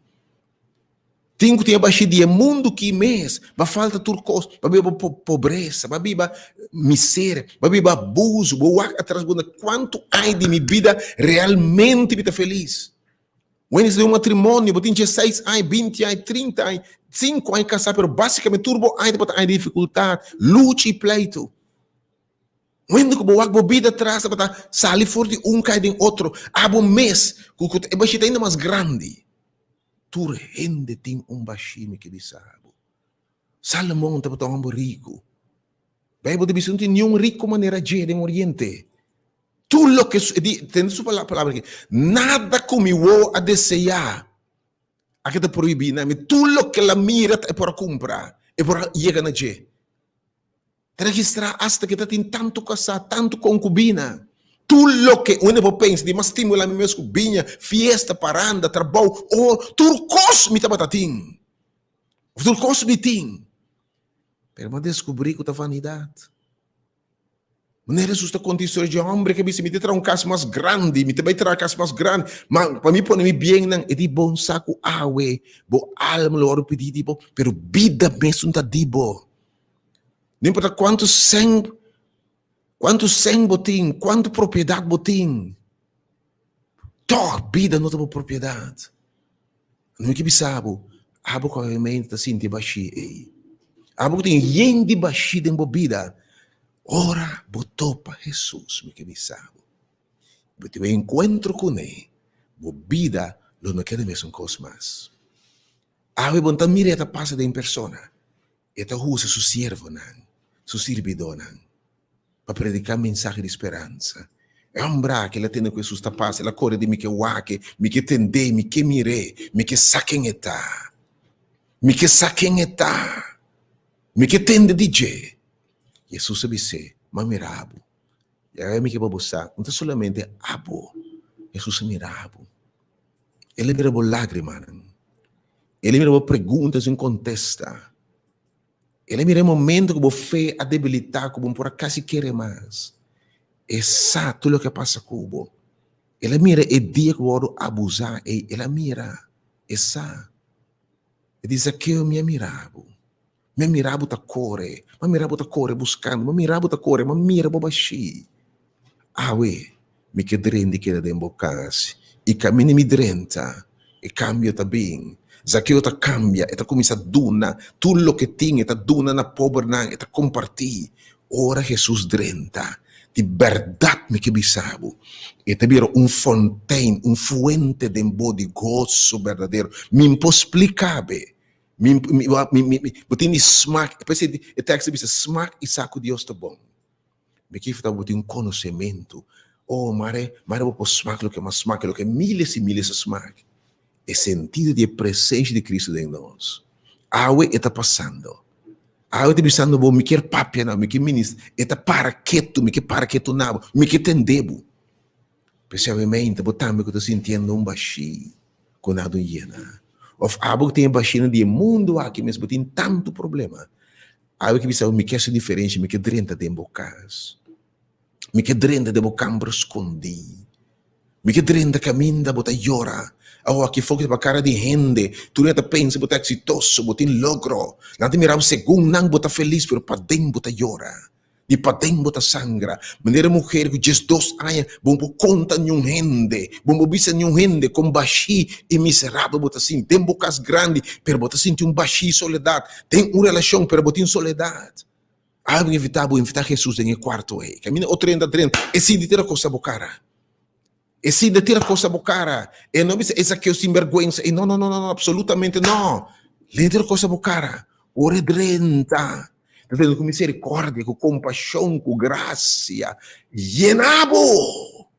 Tin ku tin e bashí di e mundu ki mes, ba falta tur kos, ba biba pobresa, ba biba miseria, ba biba abuso, bo wak atras bo na kuantu aña di mi bida realmente mi ta felis. Wens den un matrimonio, bo tin dieseis aña, binti aña, trinta aña, sinku aña kasá, pero básikamente tur bo aña tabata aña di difikultat, lucha i pleitu. Wende ku bo wak bo bida atras tabata sali for di un kai den otro, abo mes ku ku e bashí ta ainda mas grandi. Tur hende tin un bashí, mi ke bisa bo. Salomon tabata un hòmber riku. Beibel ta bisa no tin niun riku manera dje den Oriente. Tur loke su, e di, tende su palabra aki, nada ku mi wowo a deseá, a keda prohibí na mi. Tur loke el a mira ta e por a kumpra, e por a yega na dje. Ta registrá asta ke ta tin tantu kasá, tantu konkubina. Tur loke un hende por pensa di mas stimulá mi mes ku biña, fiesta, paranda, trabou, o tur kos mi tabata tin. Of tur kos mi tin. Pero mi a deskubrí ku ta vanidat. Manera Hesus ta konta historia di hombre ke bisa, mi ta traha un kas mas grandi, mi ta bai traha kas mas grandi, ma pa mi pone mi biennan, e di bon sa ku awe bo alma lo wòrdu pidi di bo, pero bida mesun ta di bo. No importa kuantu sèn, kuantu sèn bo tin, kuantu propiedat bo tin, tòg bida no ta bo propiedat. Mi ke bisa bo, abo ku awe ta sinti e bashí ei. Abo ku tin yen di bashí den bo bida, ora bo topa Hesus, mi ke bisa bo, bo tin un enkuentro kuné, bo bida lo no keda mesun kos mas. Awe bo no ta mira e ta pasa den persona, e ta usa su siervonan, su sirbidónan. pa prediká mensahe di speransa. E hòmber aki el a tende ku Hesus ta pasa, el a kore di mi ke wak-e, mi ke tend'é, mi ke mir'é, mi ke sa ken e ta. Mi ke sa ken e ta. Mi ke tende di dje. Hesus a bis'é, M'a mira bo. I awe mi ke pa bo sa, no ta solamente abo Hesus a mira bo. El a mira bo lágrimanan. El a mira bo pregunta sin kontesta. El a mira e momento ku bo fe a debilitá, ku bo no por a kasi kere mas. E sa tur loke a pasa ku bo. El a mira e dia ku bo wòrdu abusá ei. El a mira. E sa. E di, Zakeo, mi a mira bo. Mi a mira bo ta kore. Mi a mira bo ta kore buskando. Mi a mira bo ta kore. Mi a mira bo bashí. Awe. Mi ke drenta i keda den bo kas. I kaminda mi drenta, e kambio ta bin. Zakeo ta kambia, e ta kuminsá duna tur loke tin, e ta duna na pobernan, e ta kompartí. Ora Hesus drenta, di bèrdat mi ke bisa bo, e ta bira un fontein, un fuente den bo di goso berdadero. Mi no por splika be. Mi, mi, mi, mi, mi, bo tin di smak, p'esei e tekst ta bisa, smak i sa ku Dios ta bon. Mi kier ta bo tin un konosementu. Oh, mare, mare bo por smak loke mas smak, loke miles i miles a smak. E sentido di e presensia di Cristo den nos. Awe e ta pasando. Awe ta bisando bo, mi kier papia na bo, mi kier ministra. E ta para ketu, mi kier para ketu na bo, mi kier tende bo. Spesialmente bo tambe ku ta sintiendo un bashí ku nada un yena. Of abo ku tin e bashínan di e mundu aki mes, bo tin tantu problema. Awe ki bisa bo, mi ke hasi diferensha, mi ke drenta den bo kas. Mi ke drenta den bo kamber skondí. Mi ke drenta kaminda bo ta yora. Awo aki foki ta pa kara di hende. Tur hende ta pensa bo ta eksitoso, bo tin logro. Nan ta mira bo segun nan bo ta felis, pero paden bo ta yora. Di paden bo ta sangra. Manera muher ku diesdos aña, bo no por konta niun hende, bo no por bisa niun hende kon bashí i miserabel bo ta sinti. Den bo kas grandi, pero bo ta sinti un bashí soledat. Den un relashon, pero bo tin soledat. Algu invitá bo, invitá Hesus den e kuarto ei. Kaminda otro hende ta drenta, e sinti tira kos na bo kara. E sinti tira kos na bo kara. E no bisa, e Zakeo sinbèrgwensa. E no, no, no, no, absolutamente no. Lei tira kos na bo kara. Ora e drenta, Ta tene ku misericordia, ku kompashon, ku grasia, yena bo!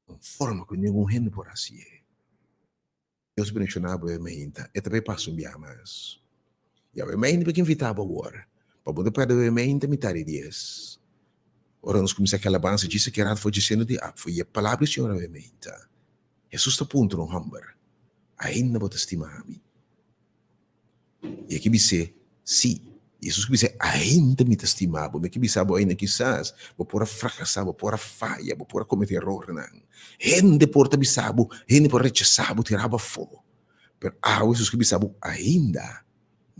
Un forma ku ningun hende por hasié. Dios bendishoná bo e meinta. E ta bai pasa un bia mas. Yawe meinta mi ke invitá bo awor, pa bo no pèrdè e meinta mitar di dies. Ora nos kuminsá ki alabansa, djis aki rat for djisendo di apfo, i e palabra di Señor awe meinta. Hesus ta puntra un hòmber, Ainda bo ta stima mi? I e ke bis'é, Sí. I Hesus ke bis'é, Ainda mi ta stima bo. Mi ke bisa bo ainda, kisas bo por a frakasá, bo por a faya, bo por a kometé erornan. Hende por ta bisa bo, hende por a rechasá bo, tira bo afó. Pero awe Hesus ke bisa bo, Ainda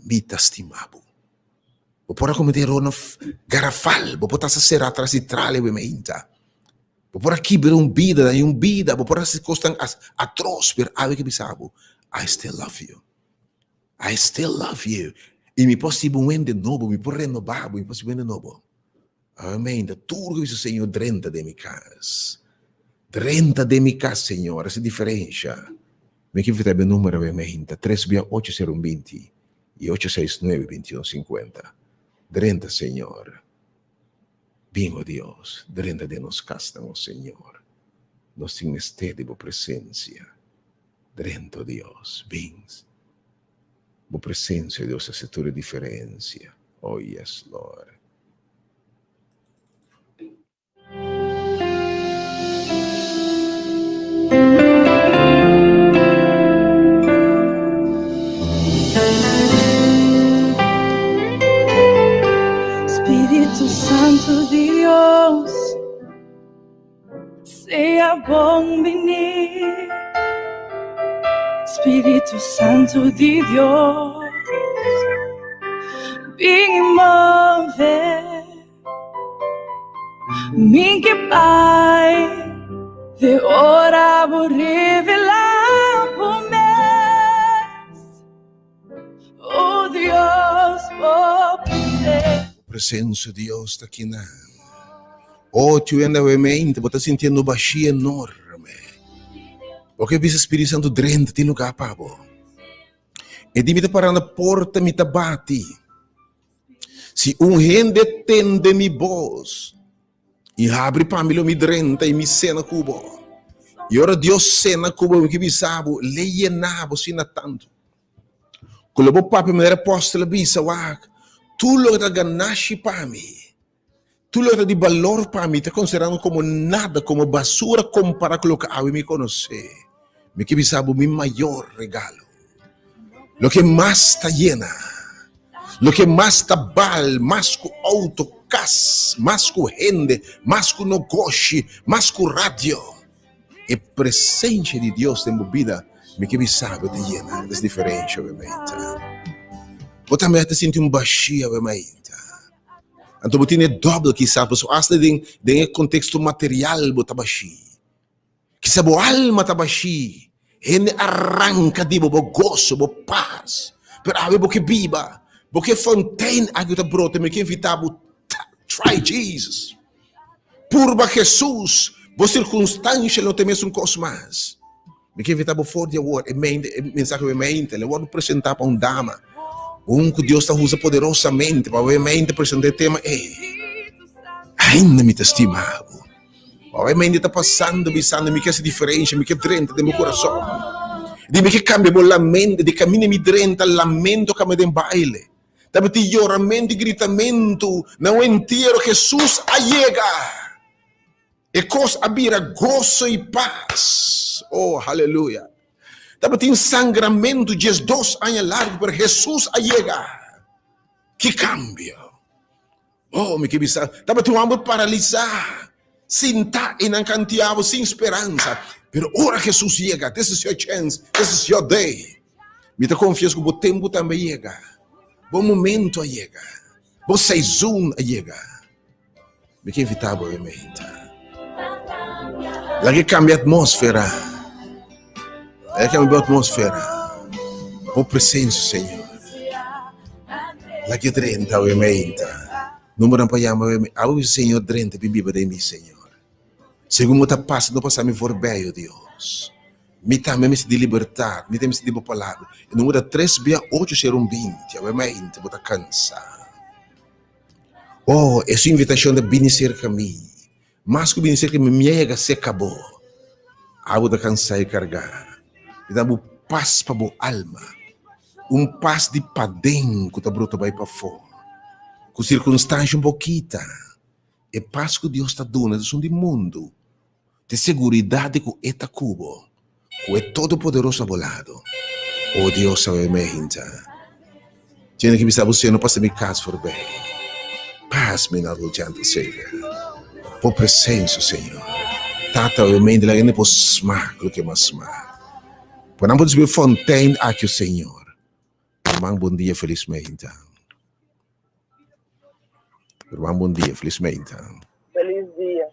mi ta stima bo. Bo por a kometé erornan garafal, bo por ta sa será tras di trali awe mainta. Bo por a kibra un bida, daña un bida, bo por a hasi kosnan atros, pero awe ke bisa bo, I still love you. I still love you. I mi por hasibo un hende nobo, mi por renobá bo, mi por hasibo un hende nobo. Amén. Ta tur ku bisa Señor drenta den mi kas. Drenta den mi kas, Señor. Hasi diferensha. Mi ke invitá bo e numero awe mainta, tres bia ocho sero un binti i ocho seis nuebe binti un sinkuenta. Drenta, Señor. Bin, o Dios, drenta den nos kasnan, o Señor. Nos tin mester di bo presensia. Drenta, o Dios, bin. Bo presencia, o Dios, haci tur e diferencia. Oh, yes, Lord. Spiritu Santu Dios. Sea bon bini, Spiritu Santu di Dios, bin i move mi ke bai de ora bo revelá bo mes, oh Dios, bo presencia. Bo presencia, Dios, ta kinan. Oh, tu enda we mente, bo ta sintiendo bashí enorme. Bo ke bisa Spiritu Santu drenta, tin lugar pa bo. E di mi ta para na porta, mi ta bati. Si un hende tende mi bos i habri pa mi, lo mi drenta i mi sena ku bo. I ora Dios sena ku bo, mi ke bisa bo, le yena bo asina tantu. Ku lo bo papia manera apòstel a bisa, wak, tur loke ta ganashi pa mi, tur loke ta di balor pa mi, ta konsiderando komo nada, komo basura kompará ku loke awe mi konosé. Mi ke bisa bo mi mayor regalo, loke mas ta yena, loke mas ta bal, mas ku outo, kas, mas ku hende, mas ku nogoshi, mas ku radio, e presensia di Dios den bo bida, mi ke bisa bo ta yena es diferensha, bo mainta. Bo tambe ta sinti un bashia, bo mainta. Anto bo tin e dòbel kisas, pasobra asta den den e konteksto material bo ta bashí. Kisa bo alma ta bashí, hende a ranka di bo bo goso, bo pas. Pero awe bo ke biba, bo ke fontein aki ku ta brota, mi ke invitá bo, try Jesus. Purba Jesus, bo sirkunstansha lo no ta e mesun kos mas. Mi ke invitá bo for di awor, e mente, e mensahe e mente, lo wòrdu presentá pa un dama, un ku Dios ta usa poderosamente pa e mente presentá e tema ei. Ainda mi ta stima bo. Ora e mente ta pasando bisando mi ke hasi diferensha, mi ke drenta den bo kurason. Di mi ke kambia bo lamento, di kaminda mi drenta lamento kambia den baile. Tabatin yoramentu i gritamentu na un entiero, Hesus a yega! E kos a bira goso i pas. Oh, haleluya! Tabatin sangramentu diesdos aña largu, pero Hesus a yega! Ki kambio! Oh, mi ke bisa, tabatin un hòmber paralisá, sintá i nan kantiabo sin speransa. Pero ora Hesus yega, this is your chance, this is your day. Mi ta konfies ku bo tempu tambe a yega, bo momento a yega, bo seizon a yega. Mi ke invitá bo e meinta. Laga e kambia atmósfera. Laga e kambia bo atmósfera. Bo presensia, Señor. Laga e drenta awe meinta. Numbernan pa yama awe meinta. Awe Señor drenta bin biba den mi, Señor. Segun bo ta pasa, no pasa mi voorbij, o Dios. Mi tambe mester di libertad, mi tambe mester di bo palabra. E number ta tres bia ocho sero un binti. Awe meinta bo ta cansa. Oh, e su invitacion ta bini cerca mi. Mas ku bini serka mi, mi a yega serka bo. Abo ta kansá i kargá. Mi ta da bo pas pa bo alma, un pas di paden ku ta brota bai pafó. Ku sirkunstansha un por kita, e pas ku Dios ta duna ta esun di mundu. Ta e seguridat di ku E ta ku bo, ku e Todopoderoso na bo lado. O Dios, awe mi a hinta. Tiene ki bisa bo Señor no pasa mi kas forbij. Pass me not, O gentle Savior. Bo presencia, Señor. Tata, awe mi laga hende por smak loke mas smak. Por nan por descubri fontein aki, o Señor. Ruman, bon dia, felis meinta. Ruman, bon dia, felis meinta. Felis dia.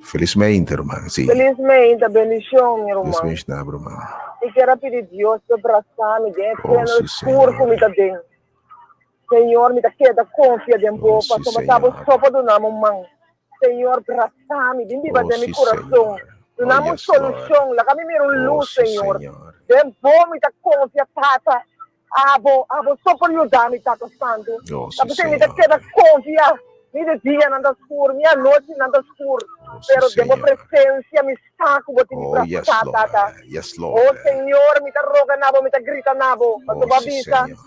Felis meinta, ruman, si. Felis meinta, bendicion, mi ruman. Felis meinta, ruman. Mi kier a pidi Dios pa brasa mi den e Oh, túnel si, skur ku Señor. mi ta den. Señor, mi ta keda konfia den bo, Oh, si, pasobra ta bo Señor. so pa duna mi un man. Señor, brasa mi, bin biba Oh, den mi si, kurason. Señor. Oh, Duna mi un yes, Lord. solushon, laga mi mira un Oh, lus, si, Señor. Señor. Den bo mi ta konfia, Tata. Abo, abo so por yuda mi, Tata Santu. Oh, si, Ta p'esei mi ta Señor. keda konfia. Mi di dianan ta skur, mi anochinan ta skur, Oh, si, pero den bo Señor. presensia mi sa ku bo tin mi Oh, yes, brasá, Lord. Tata. Yes, Oh, Lord. Señor, mi ta roga na bo, mi ta grita na bo, Oh, pasobra bo a si, bisa, Señor.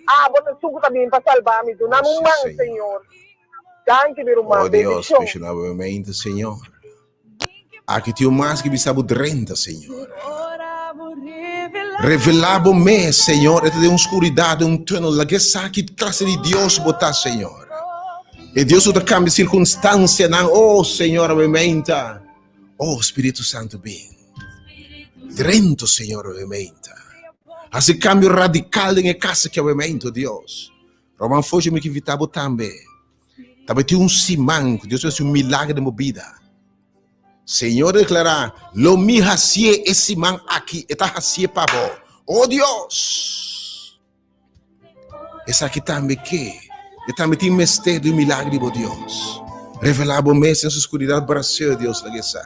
Abo ta esun ku ta bin pa salba mi. Duna Oh, mi un si, man, Señor. Señor. Danki, mi ruman. Oh, Dios, Bendishon. bendiciona bo mente, Señor. Aki tin un mas ki bisa bo drenta, Señor. Revelá bo mes, Señor. E ta den un skuridat, den un tunnel. Laga e sa ki klase di Dios bo ta, Señor. E Dios ku ta kambia sirkunstansianan. Oh, Señor, awe meinta. Oh, Spiritu Santu, bin. Drento, Señor, awe meinta. Hasi kambio radikal den e kas aki awe meinta, oh Dios. Roman Foshi, mi ke invitá bo tambe. Tabatin un siman ku Dios a hasi un milager den bo bida. Señor a deklará, Lo mi hasié e siman aki, e ta hasié pa bo. O Dios! Esaki tambe ke, e tambe tin mester di un milager di bo Dios. Revelá bo mes den su skuridat, bras'é, Dios, laga e sa.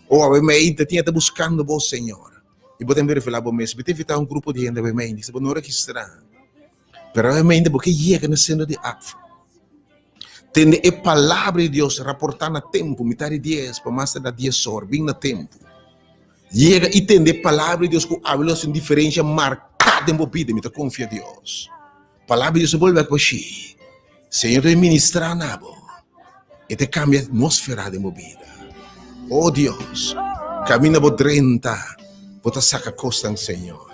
O awe meinta tin e ta buskando bo, Señor. I bo tambe revelá bo mes. Mi ta invitá un grupo di hende awe meinta, si bo no registrá. Pero realmente bo ke yega na seno di APFA. Tende e palabra di Dios raportá na tempu, mitad di dies pa mas tarda dies or, bin na tempu. Yega i tende e palabra di Dios ku awe lo hasi un diferensha marká den bo bida, mi ta konfia Dios. Palabra di Dios no bolbe bèk bashí. Señor ta ministrá na bo. E ta kambia atmósfera den bo bida. O Dios, kaminda bo drenta, bo ta saka kosnan, Señor.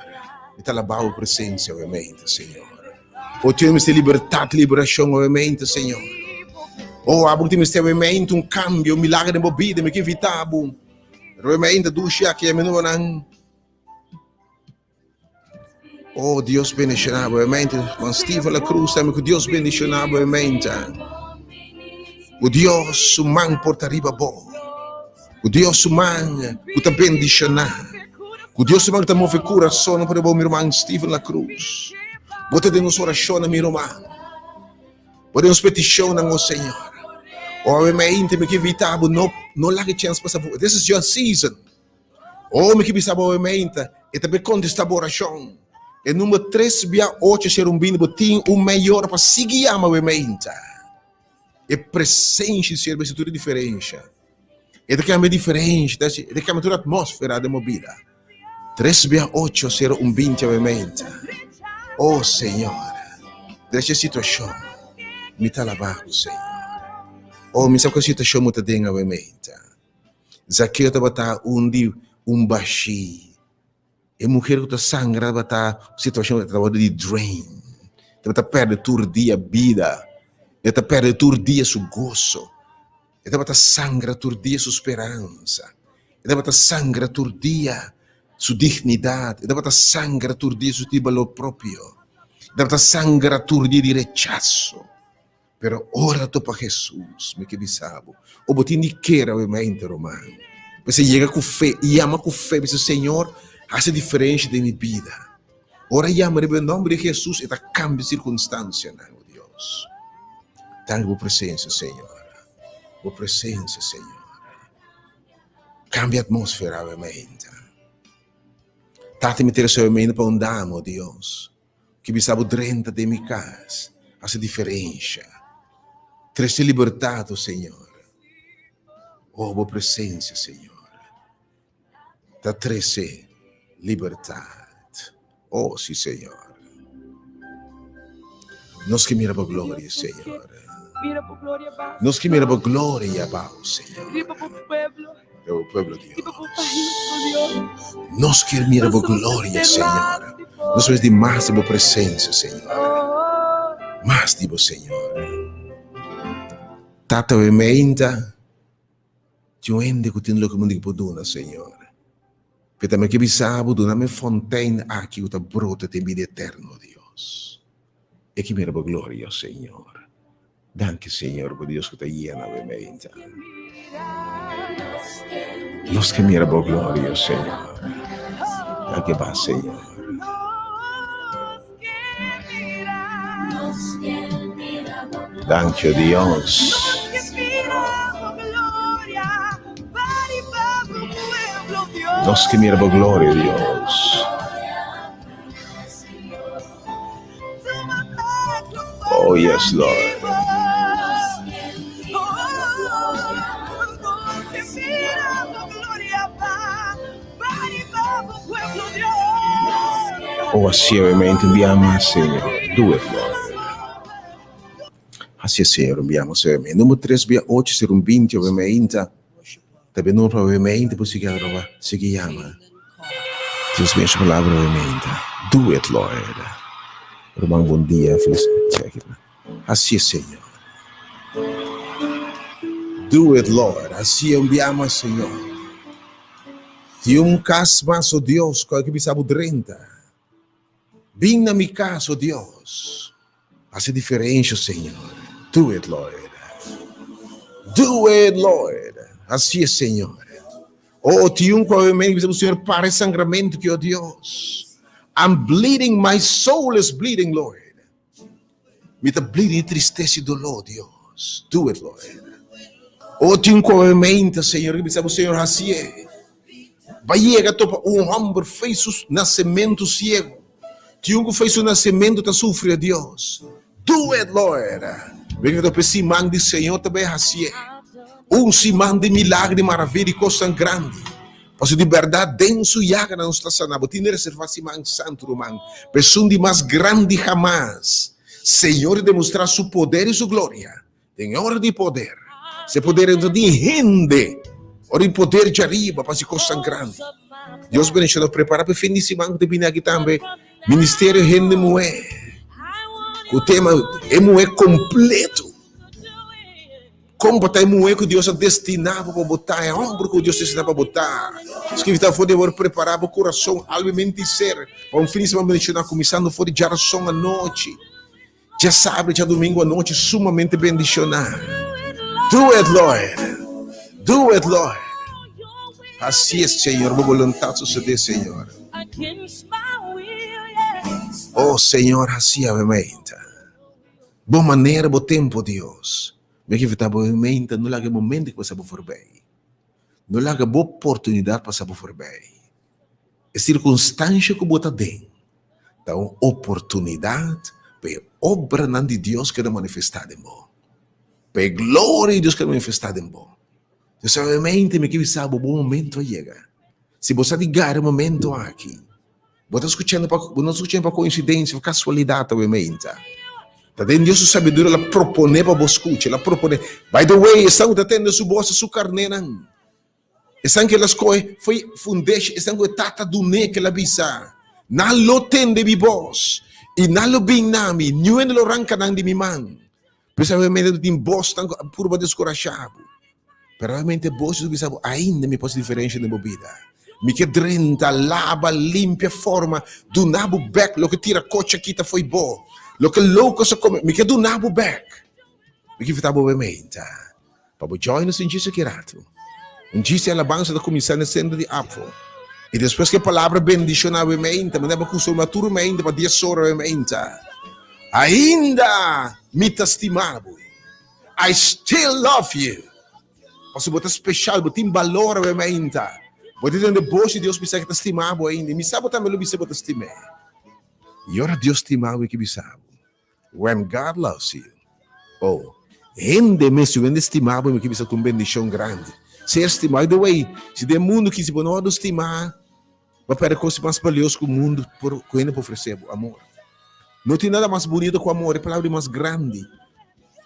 Mi ta alabá bo presensia obviamente, Señor. O tin mester libertat, liberashon obviamente, Señor. O abo ku tin mester obviamente un kambio, un milagro den bo bida, mi ke invitá bo. Obviamente, dushi aki, e menudonan. Oh, Dios bendiciona bo mente. Juan Steven La Cruz tambe ku Dios bendiciona bo mente. Ku Dios su man por ta riba bo. Ku Dios su man ku ta bendiciona. Ku Dios su man ku ta move corazon por bo, mi ruman Steven La Cruz. Bo ta den nos oracion, mi ruman. Bo den nos peticionnan, oh Señor. Oh, mi mente, mi ke invita bo, no, no laga e chance pasa. This is your season. Oh, mi ke bisa bo meinta, e ta be kontestá bo orashon. E number tres bia ocho ser un bini, bo tin un meiora pa sigui yama bo meinta. E presensia di Señor ta tur e diferensha. E ta kambia diferensha, e ta kambia tur atmósfera den bo bida. Tres bia ocho ser un binti awe meinta. Oh, Señor, drecha e situashon. Mi ta alabá bo, Señor. Oh, mi sa ku e situashon bo ta den awe meinta. Zakeo tabata un di un bashí. E muher ku ta sangra tabata un situashon ku tabata di drain. Tabata pèrdè tur dia bida. E ta pèrdè tur dia su goso. E tabata sangra tur dia su speransa. E tabata sangra tur dia su dignidat. E tabata sangra tur dia su balor propio. E tabata sangra tur dia di rechaso. Pero ora topa Hesus, mi ke bisa bo, o bo tin di kere awe mente, ruman. Mester yega ku fe, yama ku fe, bisa, Señor, hasi diferensha den mi bida. Ora yama riba e nomber di Hesus, e ta kambia sirkunstansianan, o Dios. Danki bo presensia, Señor. Bo presensia, Señor. Kambia atmósfera awe mente. Tata, mi ta resa awe mente pa un dama, o Dios. Ki bisa bo drenta den mi kas, hasi diferensha. Trese libertat, o Señor. O bo presensia, Señor, ta trese libertat. O si, Señor. Nos ke mira bo gloria, Señor. Nos ke mira bo gloria abao, Señor. Riba bo pueblo, Dios. Nos kier mira bo gloria, Señor. Nos mester di mas di bo presencia, Señor. Mas di bo, Señor. Tata, we meinta, tin un hende ku tin loke mundu por duna, Señor. Pero tambe ke bisa bo, duna mi e fontein aki ku ta brota den bida eterno, Dios. E ke mira bo gloria, Señor. Danki Señor bo Dios ku ta yena bo meinta. Nos ke mira bo gloria Señor. Danki ba Señor. Danki Dios. Nos ke mira bo gloria Dios. Oh, yes, Lord. Oh, así obviamente enviamos, Señor. Do it, Lord. Así es, Señor, enviamos, obviamente. Número 3, vía 8, ser un 20, obviamente. También número obviamente, pues sigue arroba, sigue llama. Dios bendiga su palabra obviamente. Do it, Lord. Ruman, bon dia. Feliz. Así es, Señor. Do it, Lord. Así enviamos, Señor. Tin un cas mas, oh Dios, cu bisa bo drenta. Bin na mi cas, oh Dios. Haci diferencia, Señor. Do it, Lord. Do it, Lord. Así es, Señor. Oh, tin un cu me bisa, Señor, para e sangramento ki, oh Dios. I'm bleeding, my soul is bleeding, Lord. Mi ta bleeding di tristesa y dolor, Dios. Do it, Lord. Oh, tin un cu mente, Señor, ki bisa, Señor, haci e. Ba yega topa un homber fei su nacemento ciego. Tin un cu fei su nacemento ta sufri, oh Dios. Do it, Lord. Venga topa e siman di Señor ta bay hacié. Un siman di milagro, di maravilla, di cosnan grandi. Pasobra di berdad den su yaganan nos ta sana. Bo tin di reserva siman santo, ruman, pa esun di mas grandi hamas. Señor ta demostra su poder y su gloria den e ora di poder. Se poder entra den hende. Ora di poder djariba pa hasi cosnan grandi. Dios bendiciona. Prepara pa e fin di siman cu ta bini aki tambe. Ministerio Hende Muhé. Cu tema E Muhé Completo. Kon bo ta e muhé ku Dios a destiná bo pa bo ta, e hòmber ku Dios destiná pa bo ta? Skibi ta for di awor prepará bo kurason, alma i mente i ser pa un fin di semana bendishoná, kuminsando for di djarason anochi, djasabra i djadumingu anochi sumamente bendishoná. Do it, Lord! Do it, Lord! Hasié, Señor, bo boluntat susedé, Señor. Oh, Señor, hasié awe mainta. Bo manera, bo tempo, Dios. Mi ke invitá bo mainta, no laga e momento aki pasa bo forbei. No laga bo oportunidat pasa bo forbei. E sirkunstansha ku bo ta den ta un oportunidat pa e obranan di Dios keda manifestá den bo. Pa e gloria di Dios keda manifestá den bo. Entonces obviamente mi ke bisa bo, bo momento a yega. Si bo sa di gara e momento aki, Bo ta skuchando pa, bo no ta skuchando pa koinsidensia, pa kasualidat obviamente. Ta den Dios su sabiduria el a proponé pa bo skucha, el a proponé. By the way, esnan ku ta tende su bos ta su karnénan. Esnan ku el a skohe fo'i fundeshi, esnan ku e Tata dun'é ku el a bisa, Nan lo tende mi bos, i nan lo bin na mi, niun hende lo ranka nan di mi man. P'esei obviamente no tin bosnan ku a purba deskurashá bo. Pero realmente bos ta bisa bo, ainda mi por hasi diferensha den bo bida. Mi ke drenta, laba, limpia, forma, duna bo bek loke tira kochi a kita fo'i bo, loke locos a kome, mi ke duna bo bek. Mi ke invita bo obviamente pa bo join nos den djis aki ratu. Un djis di alabansa ta kuminsá na e sentro di APFO. I despues ku e palabra bendishoná obviamente, manera bo kustumbrá tur obviamente pa dies ora obviamente, ainda mi ta stima bo. I still love you. Pasobra bo ta special, bo tin balor awe mainta. Bo ta tende bos di Dios bisa ke ta stima bo ainda. I mi sa bo tambe lo bisa bo ta stim'é. I ora Dios stima bo, e ke bisa bo? When God loves you. Oh, hende mes, si un hende stima bo, mi ke bisa ta un bendishon grandi. Ser stima. By the way, si den mundu ki si bo no wòrdu stima, bo a pèrdè kos mas balioso ku mundu por, ku hende por ofresé bo, amor. No tin nada mas bunito ku amor, e palabra di mas grandi.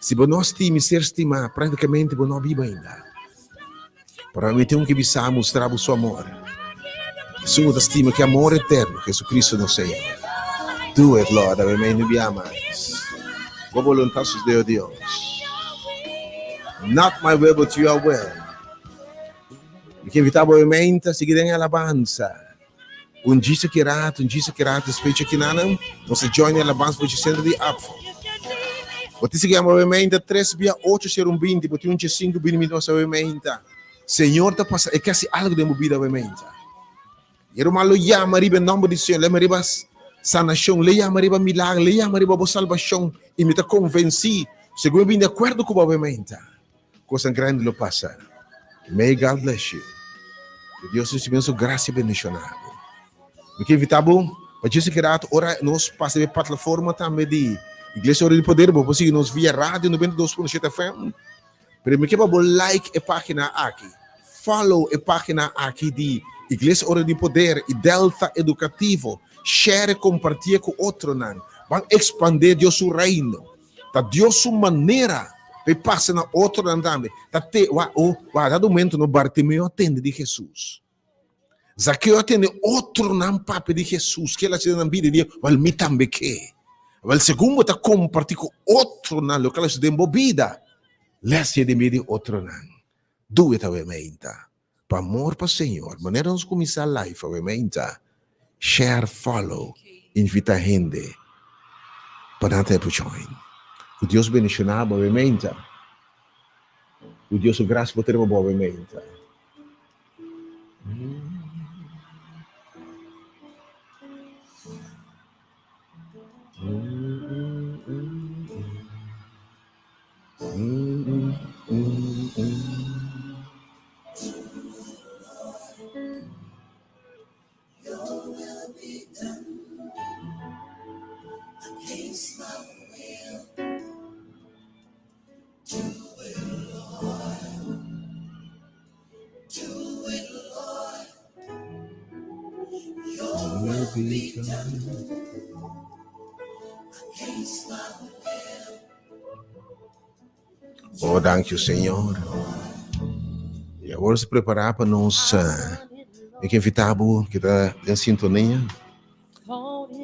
Si bo no stima i ser stimá, práktikamente bo no a biba ainda. Pero mi tin un ke bisa mustra bo su amor. Esun ku ta stima ki amor eterno, Jesucristo nos Señor. Do it, Lord, awe mei no bia mas. Bo boluntat sosodé, o Dios. Not my will, but your will. Mi ke invitá bo awe meinta sigui den e alabansa. Un djis aki rato, un djis aki rato, despues dje kinanan, nos ta join e alabansa for dje sentro di APFO. Bo tin sigui ama meinta tres bia ocho ser un binti, bo tin un dje sinku bini mi nos awe meinta. Señor ta pasa, e ke hasi algo den bo bida awe meinta. E ruman lo yama riba e nomber di Señor, lo yama riba sanashon, lo yama riba milagro, lo yama riba bo salbashon, i mi ta konvensí, segun mi bini di akuerdo ku bo awe meinta. Kosnan grandi lo pasa. May God bless you. Ku Dios risibi su grasia bendishoná bo. Mi ke invitá bo pa djis aki rato ora nos pasa riba e platforma tambe di Iglesia Ora di Poder, bo por sigui nos via radio 92.7 FM. Pero mi ke pa bo like e página aki, follow e página aki di Iglesia Ora di Poder i Delta Edukativo, share, kompartié ku otronan. Ban ekspandé Dios su reino. Ta Dios su manera pa e pasa na otronan tambe. Ta te, wa, oh, wa, dado momento no Bartimeo a tende di Jesus. Zakeo a tende otronan papia di Jesus, ke el a hasi den nan bida, i di, wel, mi tambe ke. Wel, segun bo ta kompartí ku otronan loke el a hasi den bo bida, le hasié den bida di otronan. Do it awe meinta. Pa amor pa Señor, manera nos cuminsa live awe meinta, share, follow, invita hende pa nan ta por join. Cu Dios bendiciona bo awe meinta. Cu Dios su gracia por ta riba bo awe meinta. Oh, dank u, Señor. Y awor se prepara pa nos, mi ke invita bo ke ta den sintonia.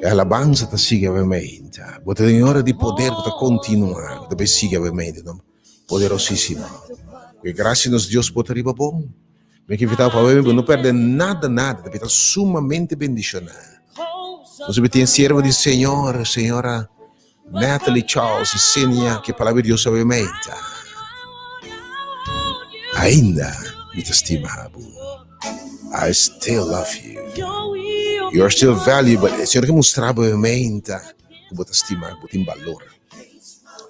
E alabansa ta sigui awe meinta. Bo ta den ora di poder ku ta kontinua, ku ta bai sigui awe meinta. No? Poderosísimo. Ku e grasia nos Dios por ta riba bo. Mi ke invitá bo pa awe no pèrdè nada nada, ta bira sumamente bendishoná. Nos a tin siervo di Señor, señora Natalie Charles i siña ku e palabra di Dios awe meinta. Ainda mi ta stima bo. I still love you. You are still valuable. E Señor ke mustra bo awe meinta ku bo ta stima, ku bo tin balor.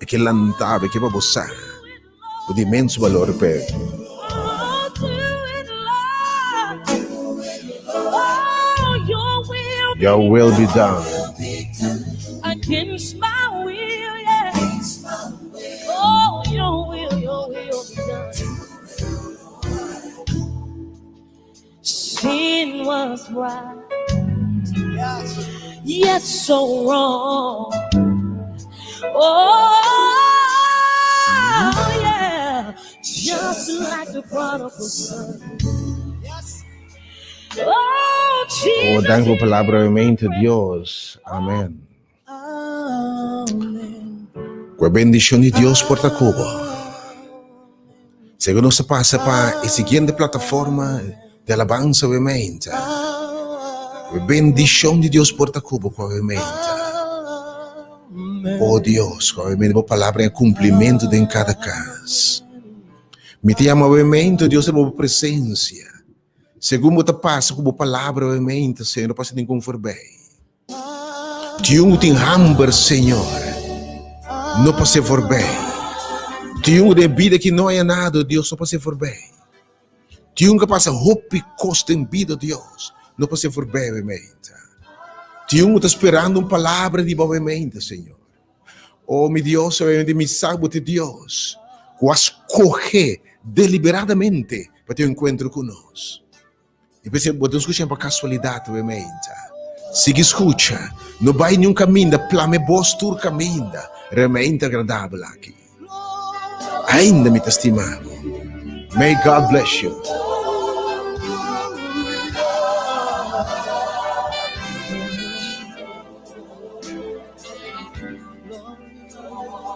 E ke lanta bo, e ke pa bo sa bo tin inmenso balor p'e. Your will be done. Sin was right, yes, so wrong. Oh, yeah, just like the prodigal son. Oh, Oh, Jesus. danki pa palabra obviamente, Dios. Amen. Ku e bendishon di Dios por ta ku bo. Segun nos ta pasa pa e siguiente plataforma di alabansa obviamente. Ku e bendishon di Dios por ta ku bo ku obviamente. Oh Dios, ku obviamente bo palabra en kumplimentu den kada kas. Mi ta yama obviamente, Dios, riba bo presensia. Segun bo ta pasa ku bo palabra obviamente, Señor, no pasa ningun forbij. Tin un tin hamber, Señor, no pas'é voorbij. Tin un den bida ki no haya nada, Dios, no pas'é voorbij. Tin un ke pasa hopi kos den bida, Dios, no pas'é voorbij, obviamente. Tin un ku ta sperando un palabra di bo, obviamente, Señor. Oh, mi Dios, obviamente mi sa bo ta Dios ku a skohe deliberadamente pa tin un enkuentro ku nos. I p'esei bo ta skucha pa kasualidat obviamente. Sigui skucha, no bai niun kaminda, plama e bos tur kaminda, realmente agradabel aki. Ainda mi ta stima bo. May God bless you.